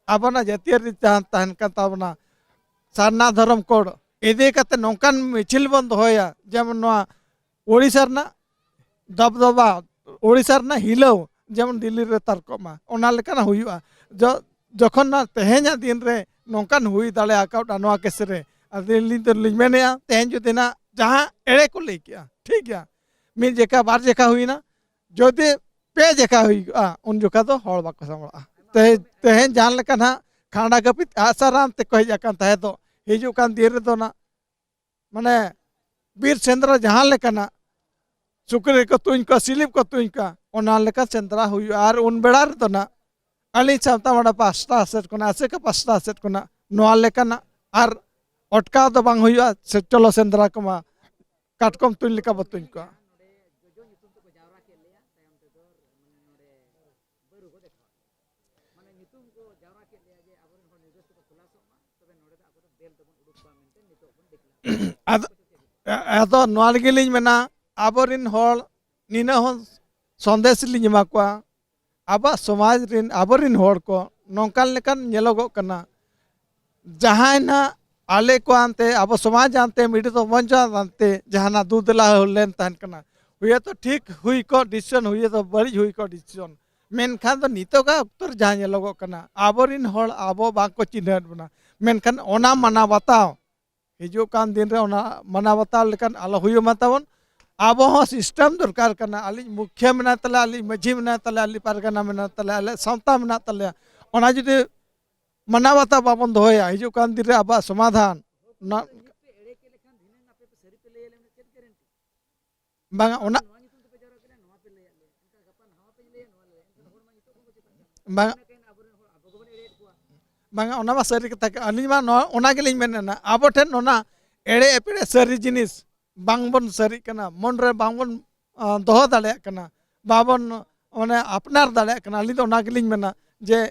ᱟᱵᱚᱱᱟᱜ ᱡᱟᱹᱛᱤᱭᱟᱹᱨᱤ ᱡᱟᱦᱟᱸ ᱛᱟᱦᱮᱱ ᱠᱟᱱ ᱛᱟᱵᱚᱱᱟ, ᱥᱟᱨᱱᱟ ᱫᱷᱚᱨᱚᱢ ᱠᱳᱰ ᱤᱫᱤ ᱠᱟᱛᱮ ᱱᱚᱝᱠᱟᱱ ᱢᱤᱪᱷᱤᱞ ᱵᱚᱱ ᱫᱚᱦᱚᱭᱟ, ᱡᱮᱢᱚᱱ ᱱᱚᱣᱟ ᱳᱰᱤᱥᱟ ᱨᱮᱱᱟᱜ ᱫᱚᱵᱫᱚᱵᱟ, ᱳᱰᱤᱥᱟ ᱨᱮᱱᱟᱜ ᱦᱤᱞᱟᱹᱣ ᱡᱮᱢᱚᱱ ᱫᱤᱞᱞᱤ ᱨᱮ ᱛᱟᱨᱠᱚᱜ ᱢᱟ, ᱚᱱᱟ ᱞᱮᱠᱟᱱᱟᱜ ᱦᱩᱭᱩᱜᱼᱟ᱾ ᱡᱚ-, ᱡᱚᱠᱷᱚᱱ ᱱᱚᱣᱟ ᱛᱮᱦᱮᱧᱟᱜ ᱫᱤᱱ ᱨᱮ ᱱᱚᱝᱠᱟᱱ ᱦᱩᱭ ᱫᱟᱲᱮ ᱟᱠᱟᱣᱫᱼᱟ ᱱᱚᱣᱟ ᱠᱮᱥ ᱨᱮ, ᱟᱫᱚ ᱟᱹᱞᱤᱧ ᱫᱚᱞᱤᱧ ᱢᱮᱱᱮᱫᱼᱟ, ᱛᱮᱦᱮᱧ ᱡᱩᱫᱤ ᱱᱟᱜ ᱡᱟᱦᱟᱸ ᱮᱲᱮ ᱠᱚ ᱞᱟᱹᱭ ᱠᱮᱜᱼᱟ, ᱴᱷᱤᱠ ᱜᱮᱭᱟ, ᱢᱤᱫ ᱡᱮᱠᱷᱟ ᱵᱟᱨ ᱡᱮᱠᱷᱟ ᱦᱩᱭᱱᱟ, ᱡᱩᱫᱤ ᱯᱮ ᱡᱮᱠᱷᱟ ᱦᱩᱭᱩᱜᱼᱟ, ᱩᱱ ᱡᱚᱠᱷᱟ ᱫᱚ ᱦᱚᱲ ᱵᱟᱠᱚ ᱥᱟᱢᱵᱲᱟᱜᱼᱟ᱾ ᱛᱮᱦᱮᱧ, ᱛᱮᱦᱮᱧ ᱡᱟᱦᱟᱸ ᱞᱮᱠᱟ ᱱᱟᱜ ᱠᱷᱟᱸᱰᱟ ᱠᱟᱹᱯᱤ ᱟᱥᱟᱨᱟᱢ ᱛᱮᱠᱚ ᱦᱮᱡ ᱟᱠᱟᱱ ᱛᱟᱦᱮᱸ ᱫᱚ, ᱦᱤᱡᱩᱜ ᱠᱟᱱ ᱫᱤᱱ ᱨᱮᱫᱚ ᱱᱟᱜ, ᱢᱟᱱᱮ, ᱵᱤᱨ ᱥᱮᱸᱫᱽᱨᱟ ᱡᱟᱦᱟᱸ ᱞᱮᱠᱟᱱᱟᱜ, ᱥᱩᱠᱨᱤ ᱠᱚ ᱛᱩᱧ ᱠᱚᱣᱟ, ᱥᱤᱞᱤᱯ ᱠᱚ ᱛᱩᱧ ᱠᱚᱣᱟ, ᱚᱱᱟ ᱞᱮᱠᱟ ᱥᱮᱸᱫᱽᱨᱟ ᱦᱩᱭᱩᱜᱼᱟ᱾ ᱟᱨ ᱩᱱ ᱵᱮᱲᱟ ᱨᱮᱫᱚ ᱱᱟᱜ ᱟᱹᱞᱤᱧ ᱥᱟᱶᱛᱟ ᱢᱟᱰᱟ ᱯᱟᱥᱴᱟ ᱥᱮᱫ ᱠᱷᱚᱱᱟᱜ, ᱟᱥᱮᱠᱟ ᱯᱟᱥᱴᱟ ᱥᱮᱫ ᱠᱷᱚᱱᱟᱜ ᱱᱚᱣᱟ ᱞᱮᱠᱟᱱᱟᱜ ᱟᱨ ᱚᱴᱠᱟᱣ ᱫᱚ ᱵᱟᱝ ᱦᱩᱭᱩᱜᱼᱟ᱾ ᱥᱮ ᱪᱚᱞᱚ ᱥᱮᱸᱫᱽᱨᱟ ᱠᱚᱢᱟ ᱠᱟᱴᱠᱚᱢ ᱛᱩᱧ ᱞᱮᱠᱟ ᱵᱚ ᱛᱩᱧ ᱠᱚᱣᱟ᱾ ᱢᱟᱱᱮ ᱧᱩᱛᱩᱢ ᱠᱚ ᱡᱟᱣᱨᱟ ᱠᱮᱫ ᱞᱮᱭᱟ, ᱛᱟᱭᱚᱢ ᱛᱮᱫᱚ ᱢᱟᱱᱮ ᱱᱚᱰᱮ ᱵᱟᱹᱨᱩ ᱠᱚ ᱫᱮᱠᱷᱟᱣᱟ᱾ ᱢᱟᱱᱮ ᱧᱩᱛᱩᱢ ᱠᱚ ᱡᱟᱣᱨᱟ ᱠᱮᱫ ᱞᱮᱭᱟ, ᱟᱫᱚ, ᱟᱫᱚ ᱱᱚᱣᱟ ᱞᱟᱹᱜᱤᱫ ᱞᱤᱧ ᱢᱮᱱᱟ, ᱟᱵᱚᱨᱮᱱ ᱦᱚᱲ ᱱᱤᱱᱟᱹᱜ ᱦᱚᱸ ᱥᱚᱱᱫᱮᱥ ᱞᱤᱧ ᱮᱢᱟ ᱠᱚᱣᱟ, ᱟᱵᱚᱣᱟᱜ ᱥᱚᱢᱟᱡᱽ ᱨᱮᱱ, ᱟᱵᱚᱨᱮᱱ ᱦᱚᱲ ᱠᱚ ᱱᱚᱝᱠᱟᱱ ᱞᱮᱠᱟᱱ ᱧᱮᱞᱚᱜᱚᱜ ᱠᱟᱱᱟ, ᱡᱟᱦᱟᱸᱭ ᱱᱟᱜ ᱟᱞᱮ ᱠᱚ ᱟᱱᱛᱮ, ᱟᱵᱚ ᱥᱚᱢᱟᱡᱽ ᱟᱱᱛᱮ, ᱢᱤᱰᱤ ᱫᱚ ᱢᱚᱧᱪᱚ ᱟᱱᱛᱮ ᱡᱟᱦᱟᱱᱟᱜ ᱫᱩ ᱫᱮᱞᱟ ᱞᱮᱱ ᱛᱟᱦᱮᱱ ᱠᱟᱱᱟ, ᱦᱩᱭᱮᱛᱚ ᱴᱷᱤᱠ ᱦᱩᱭ ᱠᱚᱜ ᱰᱤᱥᱤᱥᱚᱱ, ᱦᱩᱭᱮᱛᱚ ᱵᱟᱹᱲᱤᱡ ᱦᱩᱭ ᱠᱚᱜ ᱰᱤᱥᱤᱥᱚᱱ, ᱢᱮᱱᱠᱷᱟᱱ ᱫᱚ ᱱᱤᱛᱚᱜᱟᱜ ᱚᱠᱛᱚ ᱨᱮ ᱡᱟᱦᱟᱸ ᱧᱮᱞᱚᱜᱚᱜ ᱠᱟᱱᱟ, ᱟᱵᱚᱨᱮᱱ ᱦᱚᱲ ᱟᱵᱚ ᱵᱟᱝ ᱠᱚ ᱪᱤᱱᱦᱟᱹᱣᱮᱫ ᱵᱚᱱᱟ, ᱢᱮᱱᱠᱷᱟᱱ ᱚᱱᱟ ᱢᱟᱱᱟᱣ ᱵᱟᱛᱟᱣ ᱦᱤᱡᱩᱜ ᱠᱟᱱ ᱫᱤᱱ ᱨᱮ ᱚᱱᱟ ᱢᱟᱱᱟᱣ ᱵᱟᱛᱟᱣ ᱞᱮᱠᱟᱱ ᱟᱞᱚ ᱦᱩᱭᱩᱜ ᱢᱟ ᱛᱟᱵᱚᱱ᱾ ᱟᱵᱚ ᱦᱚᱸ ᱥᱤᱥᱴᱮᱢ ᱫᱚᱨᱠᱟᱨ ᱠᱟᱱᱟ᱾ ᱟᱹᱞᱤᱧ ᱢᱩᱠᱷᱤᱭᱟᱹ ᱢᱮᱱᱟᱭ ᱛᱟᱞᱮᱭᱟ, ᱟᱹᱞᱤᱧ ᱢᱟᱹᱡᱷᱤ ᱢᱮᱱᱟᱭ ᱛᱟᱞᱮᱭᱟ, ᱟᱹᱞᱤᱧ ᱯᱟᱨᱜᱟᱱᱟ ᱢᱮᱱᱟᱭ ᱛᱟᱞᱮᱭᱟ, ᱟᱞᱮ ᱥᱟᱶᱛᱟ ᱢᱮᱱᱟᱜ ᱛᱟᱞᱮᱭᱟ, ᱚᱱᱟ ᱡᱩᱫᱤ ᱢᱟᱱᱟᱣ ᱵᱟᱛᱟᱣ ᱵᱟᱵᱚᱱ ᱫᱚᱦᱚᱭᱟ, ᱦᱤᱡᱩᱜ ᱠᱟᱱ ᱫᱤᱱ ᱨᱮ ᱟᱵᱚᱣᱟᱜ ᱥᱚᱢᱟᱫᱷᱟᱱ ᱚᱱᱟ ᱵᱟᱝᱟ, ᱚᱱᱟ ᱵᱟᱝᱟ, ᱚᱱᱟ ᱢᱟ ᱥᱟᱹᱨᱤ ᱠᱟᱛᱷᱟ ᱜᱮ᱾ ᱟᱹᱞᱤᱧ ᱢᱟ ᱱᱚᱣᱟ, ᱚᱱᱟ ᱜᱮᱞᱤᱧ ᱢᱮᱱᱮᱫᱼᱟ, ᱟᱵᱚ ᱴᱷᱮᱱ ᱚᱱᱟ ᱮᱲᱮ ᱮᱯᱮᱲᱮ ᱥᱟᱹᱨᱤ ᱡᱤᱱᱤᱥ ᱵᱟᱝᱵᱚᱱ ᱥᱟᱹᱨᱤᱜ ᱠᱟᱱᱟ, ᱢᱚᱱ ᱨᱮ ᱵᱟᱝᱵᱚᱱ, ᱟ, ᱫᱚᱦᱚ ᱫᱟᱲᱮᱭᱟᱜ ᱠᱟᱱᱟ, ᱵᱟᱵᱚᱱ, ᱚᱱᱮ, ᱟᱯᱱᱟᱨ ᱫᱟᱲᱮᱭᱟᱜ ᱠᱟᱱᱟ᱾ ᱟᱹᱞᱤᱧ ᱫᱚ ᱚᱱᱟ ᱜᱮᱞᱤᱧ ᱢᱮᱱᱟ ᱡᱮ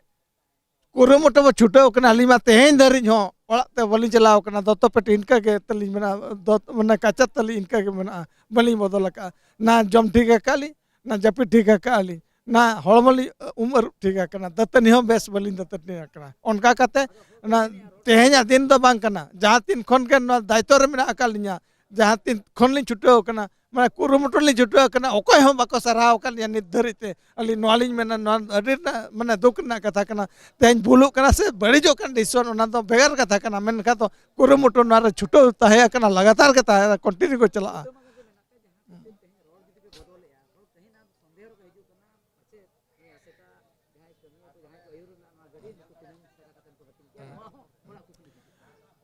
ᱠᱩᱨᱩᱢᱩᱴᱩ ᱵᱚ ᱪᱷᱩᱴᱟᱹᱣ ᱠᱟᱱᱟ᱾ ᱟᱹᱞᱤᱧ ᱢᱟ ᱛᱮᱦᱮᱧ ᱫᱷᱟᱹᱨᱤᱡ ᱦᱚᱸ ᱚᱲᱟᱜ ᱛᱮ ᱵᱟᱹᱞᱤᱧ ᱪᱟᱞᱟᱣ ᱠᱟᱱᱟ, ᱫᱚᱛᱚ ᱯᱮᱴᱤ ᱤᱱᱠᱟᱹ ᱜᱮ ᱛᱟᱹᱞᱤᱧ ᱢᱮᱱᱟᱜᱼᱟ, ᱫᱚᱛ-, ᱢᱟᱱᱮ ᱠᱟᱪᱟ ᱛᱟᱹᱞᱤᱧ ᱤᱱᱠᱟᱹ ᱜᱮ ᱢᱮᱱᱟᱜᱼᱟ, ᱵᱟᱹᱞᱤᱧ ᱵᱚᱫᱚᱞ ᱟᱠᱟᱫᱼᱟ᱾ ᱱᱟ ᱡᱚᱢ ᱴᱷᱤᱠ ᱟᱠᱟᱫ ᱞᱤᱧ, ᱱᱟ ᱡᱟᱹᱯᱤᱫ ᱴᱷᱤᱠ ᱟᱠᱟᱫ ᱞᱤᱧ, ᱱᱟ ᱦᱚᱲᱢᱚ ᱞᱤᱧ ᱩᱢ ᱟᱹᱨᱩᱵ ᱴᱷᱤᱠ ᱟᱠᱟᱱᱟ, ᱫᱟᱹᱛᱟᱹᱱᱤ ᱦᱚᱸ ᱵᱮᱥ ᱵᱟᱹᱞᱤᱧ ᱫᱟᱹᱛᱟᱹᱱᱤ ᱟᱠᱟᱱᱟ᱾ ᱚᱱᱠᱟ ᱠᱟᱛᱮ ᱚᱱᱟ ᱛᱮᱦᱮᱧᱟᱜ ᱫᱤᱱ ᱫᱚ ᱵᱟᱝ ᱠᱟᱱᱟ᱾ ᱡᱟᱦᱟᱸ ᱛᱤᱱ ᱠᱷᱚᱱ ᱜᱮ ᱱᱚᱣᱟ ᱫᱟᱭᱤᱛᱛᱚ ᱨᱮ ᱢᱮᱱᱟᱜ ᱟᱠᱟᱫ ᱞᱤᱧᱟ, ᱡᱟᱦᱟᱸ ᱛᱤᱱ ᱠᱷᱚᱱ ᱞᱤᱧ ᱪᱷᱩᱴᱟᱹᱣ ᱟᱠᱟᱱᱟ, ᱢᱟᱱᱮ ᱠᱩᱨᱩᱢᱩᱴᱩ ᱞᱤᱧ ᱪᱷᱩᱴᱟᱹᱣ ᱟᱠᱟᱱᱟ, ᱚᱠᱚᱭ ᱦᱚᱸ ᱵᱟᱠᱚ ᱥᱟᱨᱦᱟᱣ ᱟᱠᱟᱫ ᱞᱤᱧᱟ ᱱᱤᱛ ᱫᱷᱟᱹᱨᱤᱡ ᱛᱮ᱾ ᱟᱹᱞᱤᱧ ᱱᱚᱣᱟ ᱞᱤᱧ ᱢᱮᱱᱟ, ᱱᱚᱣᱟ ᱟᱹᱰᱤ ᱨᱮᱱᱟᱜ, ᱢᱟᱱᱮ, ᱫᱩᱠ ᱨᱮᱱᱟᱜ ᱠᱟᱛᱷᱟ ᱠᱟᱱᱟ᱾ ᱛᱮᱦᱮᱧ ᱵᱷᱩᱞᱩᱜ ᱠᱟᱱᱟ ᱥᱮ ᱵᱟᱹᱲᱤᱡᱚᱜ ᱠᱟᱱᱟ ᱰᱤᱥᱤᱥᱚᱱ, ᱚᱱᱟ ᱫᱚ ᱵᱷᱮᱜᱟᱨ ᱠᱟᱛᱷᱟ ᱠᱟᱱᱟ, ᱢᱮᱱᱠᱷᱟᱱ ᱫᱚ ᱠᱩᱨᱩᱢᱩᱴᱩ ᱱᱚᱣᱟ ᱨᱮ ᱪᱷᱩᱴᱟᱹᱣ ᱛᱟᱦᱮᱸ ᱠᱟᱱᱟ, ᱞᱟᱜᱟᱛᱟᱨ ᱜᱮ ᱛᱟᱦᱮᱸ, ᱠᱚᱱᱴᱤᱱᱤᱭᱩ ᱠᱚ ᱪᱟᱞᱟᱜᱼᱟ᱾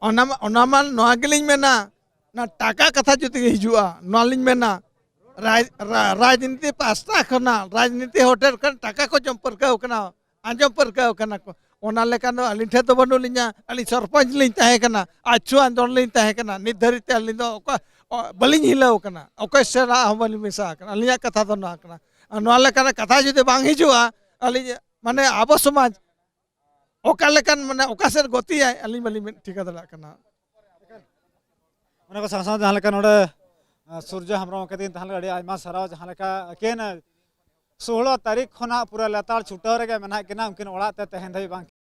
ᱚᱱᱟ ᱢᱟ, ᱚᱱᱟ ᱢᱟ ᱱᱚᱣᱟ ᱜᱮᱞᱤᱧ ᱢᱮᱱᱟ, ᱚᱱᱟ ᱴᱟᱠᱟ ᱠᱟᱛᱷᱟ ᱡᱩᱫᱤ ᱦᱤᱡᱩᱜᱼᱟ, ᱱᱚᱣᱟ ᱞᱤᱧ ᱢᱮᱱᱟ, ᱨᱟᱡᱽ-, ᱨᱟ-, ᱨᱟᱡᱽᱱᱤᱛᱤ ᱯᱟᱥᱴᱟ ᱠᱷᱚᱱᱟᱜ, ᱨᱟᱡᱽᱱᱤᱛᱤ ᱦᱳᱴᱮᱞ ᱠᱷᱚᱱ ᱴᱟᱠᱟ ᱠᱚ ᱡᱚᱢ ᱯᱟᱹᱨᱠᱟᱹᱣ ᱠᱟᱱᱟ, ᱟᱸᱡᱚᱢ ᱯᱟᱹᱨᱠᱟᱹᱣ ᱠᱟᱱᱟ ᱠᱚ᱾ ᱚᱱᱟ ᱞᱮᱠᱟ ᱫᱚ ᱟᱹᱞᱤᱧ ᱴᱷᱮᱱ ᱫᱚ ᱵᱟᱹᱱᱩᱜ ᱞᱤᱧᱟ᱾ ᱟᱹᱞᱤᱧ ᱥᱚᱨᱯᱚᱧᱪ ᱞᱤᱧ ᱛᱟᱦᱮᱸ ᱠᱟᱱᱟ, ᱟᱪᱪᱷᱩ ᱟᱸᱫᱳᱲ ᱞᱤᱧ ᱛᱟᱦᱮᱸ ᱠᱟᱱᱟ, ᱱᱤᱛ ᱫᱷᱟᱹᱨᱤᱡ ᱛᱮ ᱟᱹᱞᱤᱧ ᱫᱚ ᱚᱠᱟ, ᱚ, ᱵᱟᱹᱞᱤᱧ ᱦᱤᱞᱟᱹᱣ ᱠᱟᱱᱟ, ᱚᱠᱚᱭ ᱥᱟᱞᱟᱜ ᱦᱚᱸ ᱵᱟᱹᱞᱤᱧ ᱢᱮᱥᱟ ᱟᱠᱟᱱᱟ᱾ ᱟᱹᱞᱤᱧᱟᱜ ᱠᱟᱛᱷᱟ ᱫᱚ ᱱᱚᱣᱟ ᱠᱟᱱᱟ᱾ ᱟᱨ ᱱᱚᱣᱟ ᱞᱮᱠᱟᱱᱟᱜ ᱠᱟᱛᱷᱟ ᱡᱩᱫᱤ ᱵᱟᱝ ᱦᱤᱡᱩᱜᱼᱟ, ᱟᱹᱞᱤᱧ, ᱢᱟᱱᱮ, ᱟᱵᱚ ᱥᱚᱢᱟᱡᱽ ᱚᱠᱟ ᱞᱮᱠᱟᱱ, ᱢᱟᱱᱮ ᱚᱠᱟ ᱥᱮᱫ ᱜᱚᱛᱤᱭᱟᱭ, ᱟᱹᱞᱤᱧ ᱵᱟᱹᱞᱤᱧ ᱢᱮᱱ ᱴᱷᱤᱠᱟᱹ ᱫᱟᱲᱮᱭᱟᱜ ᱠᱟᱱᱟ᱾ ᱚᱱᱟ ᱠᱚ ᱥᱟᱶ ᱥᱟᱶ ᱡᱟᱦᱟᱸ ᱞᱮᱠᱟ ᱱᱚᱰᱮ, ᱟᱸ, ᱥᱩᱨᱡᱚ ᱦᱮᱢᱵᱨᱚᱢ ᱜᱚᱢᱠᱮ ᱛᱟᱹᱠᱤᱱ ᱛᱟᱦᱮᱸ ᱞᱮᱱᱟ, ᱟᱹᱰᱤ ᱟᱭᱢᱟ ᱥᱟᱨᱦᱟᱣ᱾ ᱡᱟᱦᱟᱸ ᱞᱮᱠᱟ ᱮᱠᱮᱱ ᱥᱳᱦᱞᱳ ᱛᱟᱹᱨᱤᱠᱷ ᱠᱷᱚᱱᱟᱜ ᱯᱩᱨᱟᱹ ᱞᱮᱛᱟᱲ ᱪᱷᱩᱴᱟᱹᱣ ᱨᱮᱜᱮ ᱢᱮᱱᱟᱜ ᱠᱤᱱᱟ, ᱩᱱᱠᱤᱱ ᱚᱲᱟᱜ ᱛᱮ ᱛᱮᱦᱮᱧ ᱫᱷᱟᱹᱵᱤᱡ ᱵᱟᱝ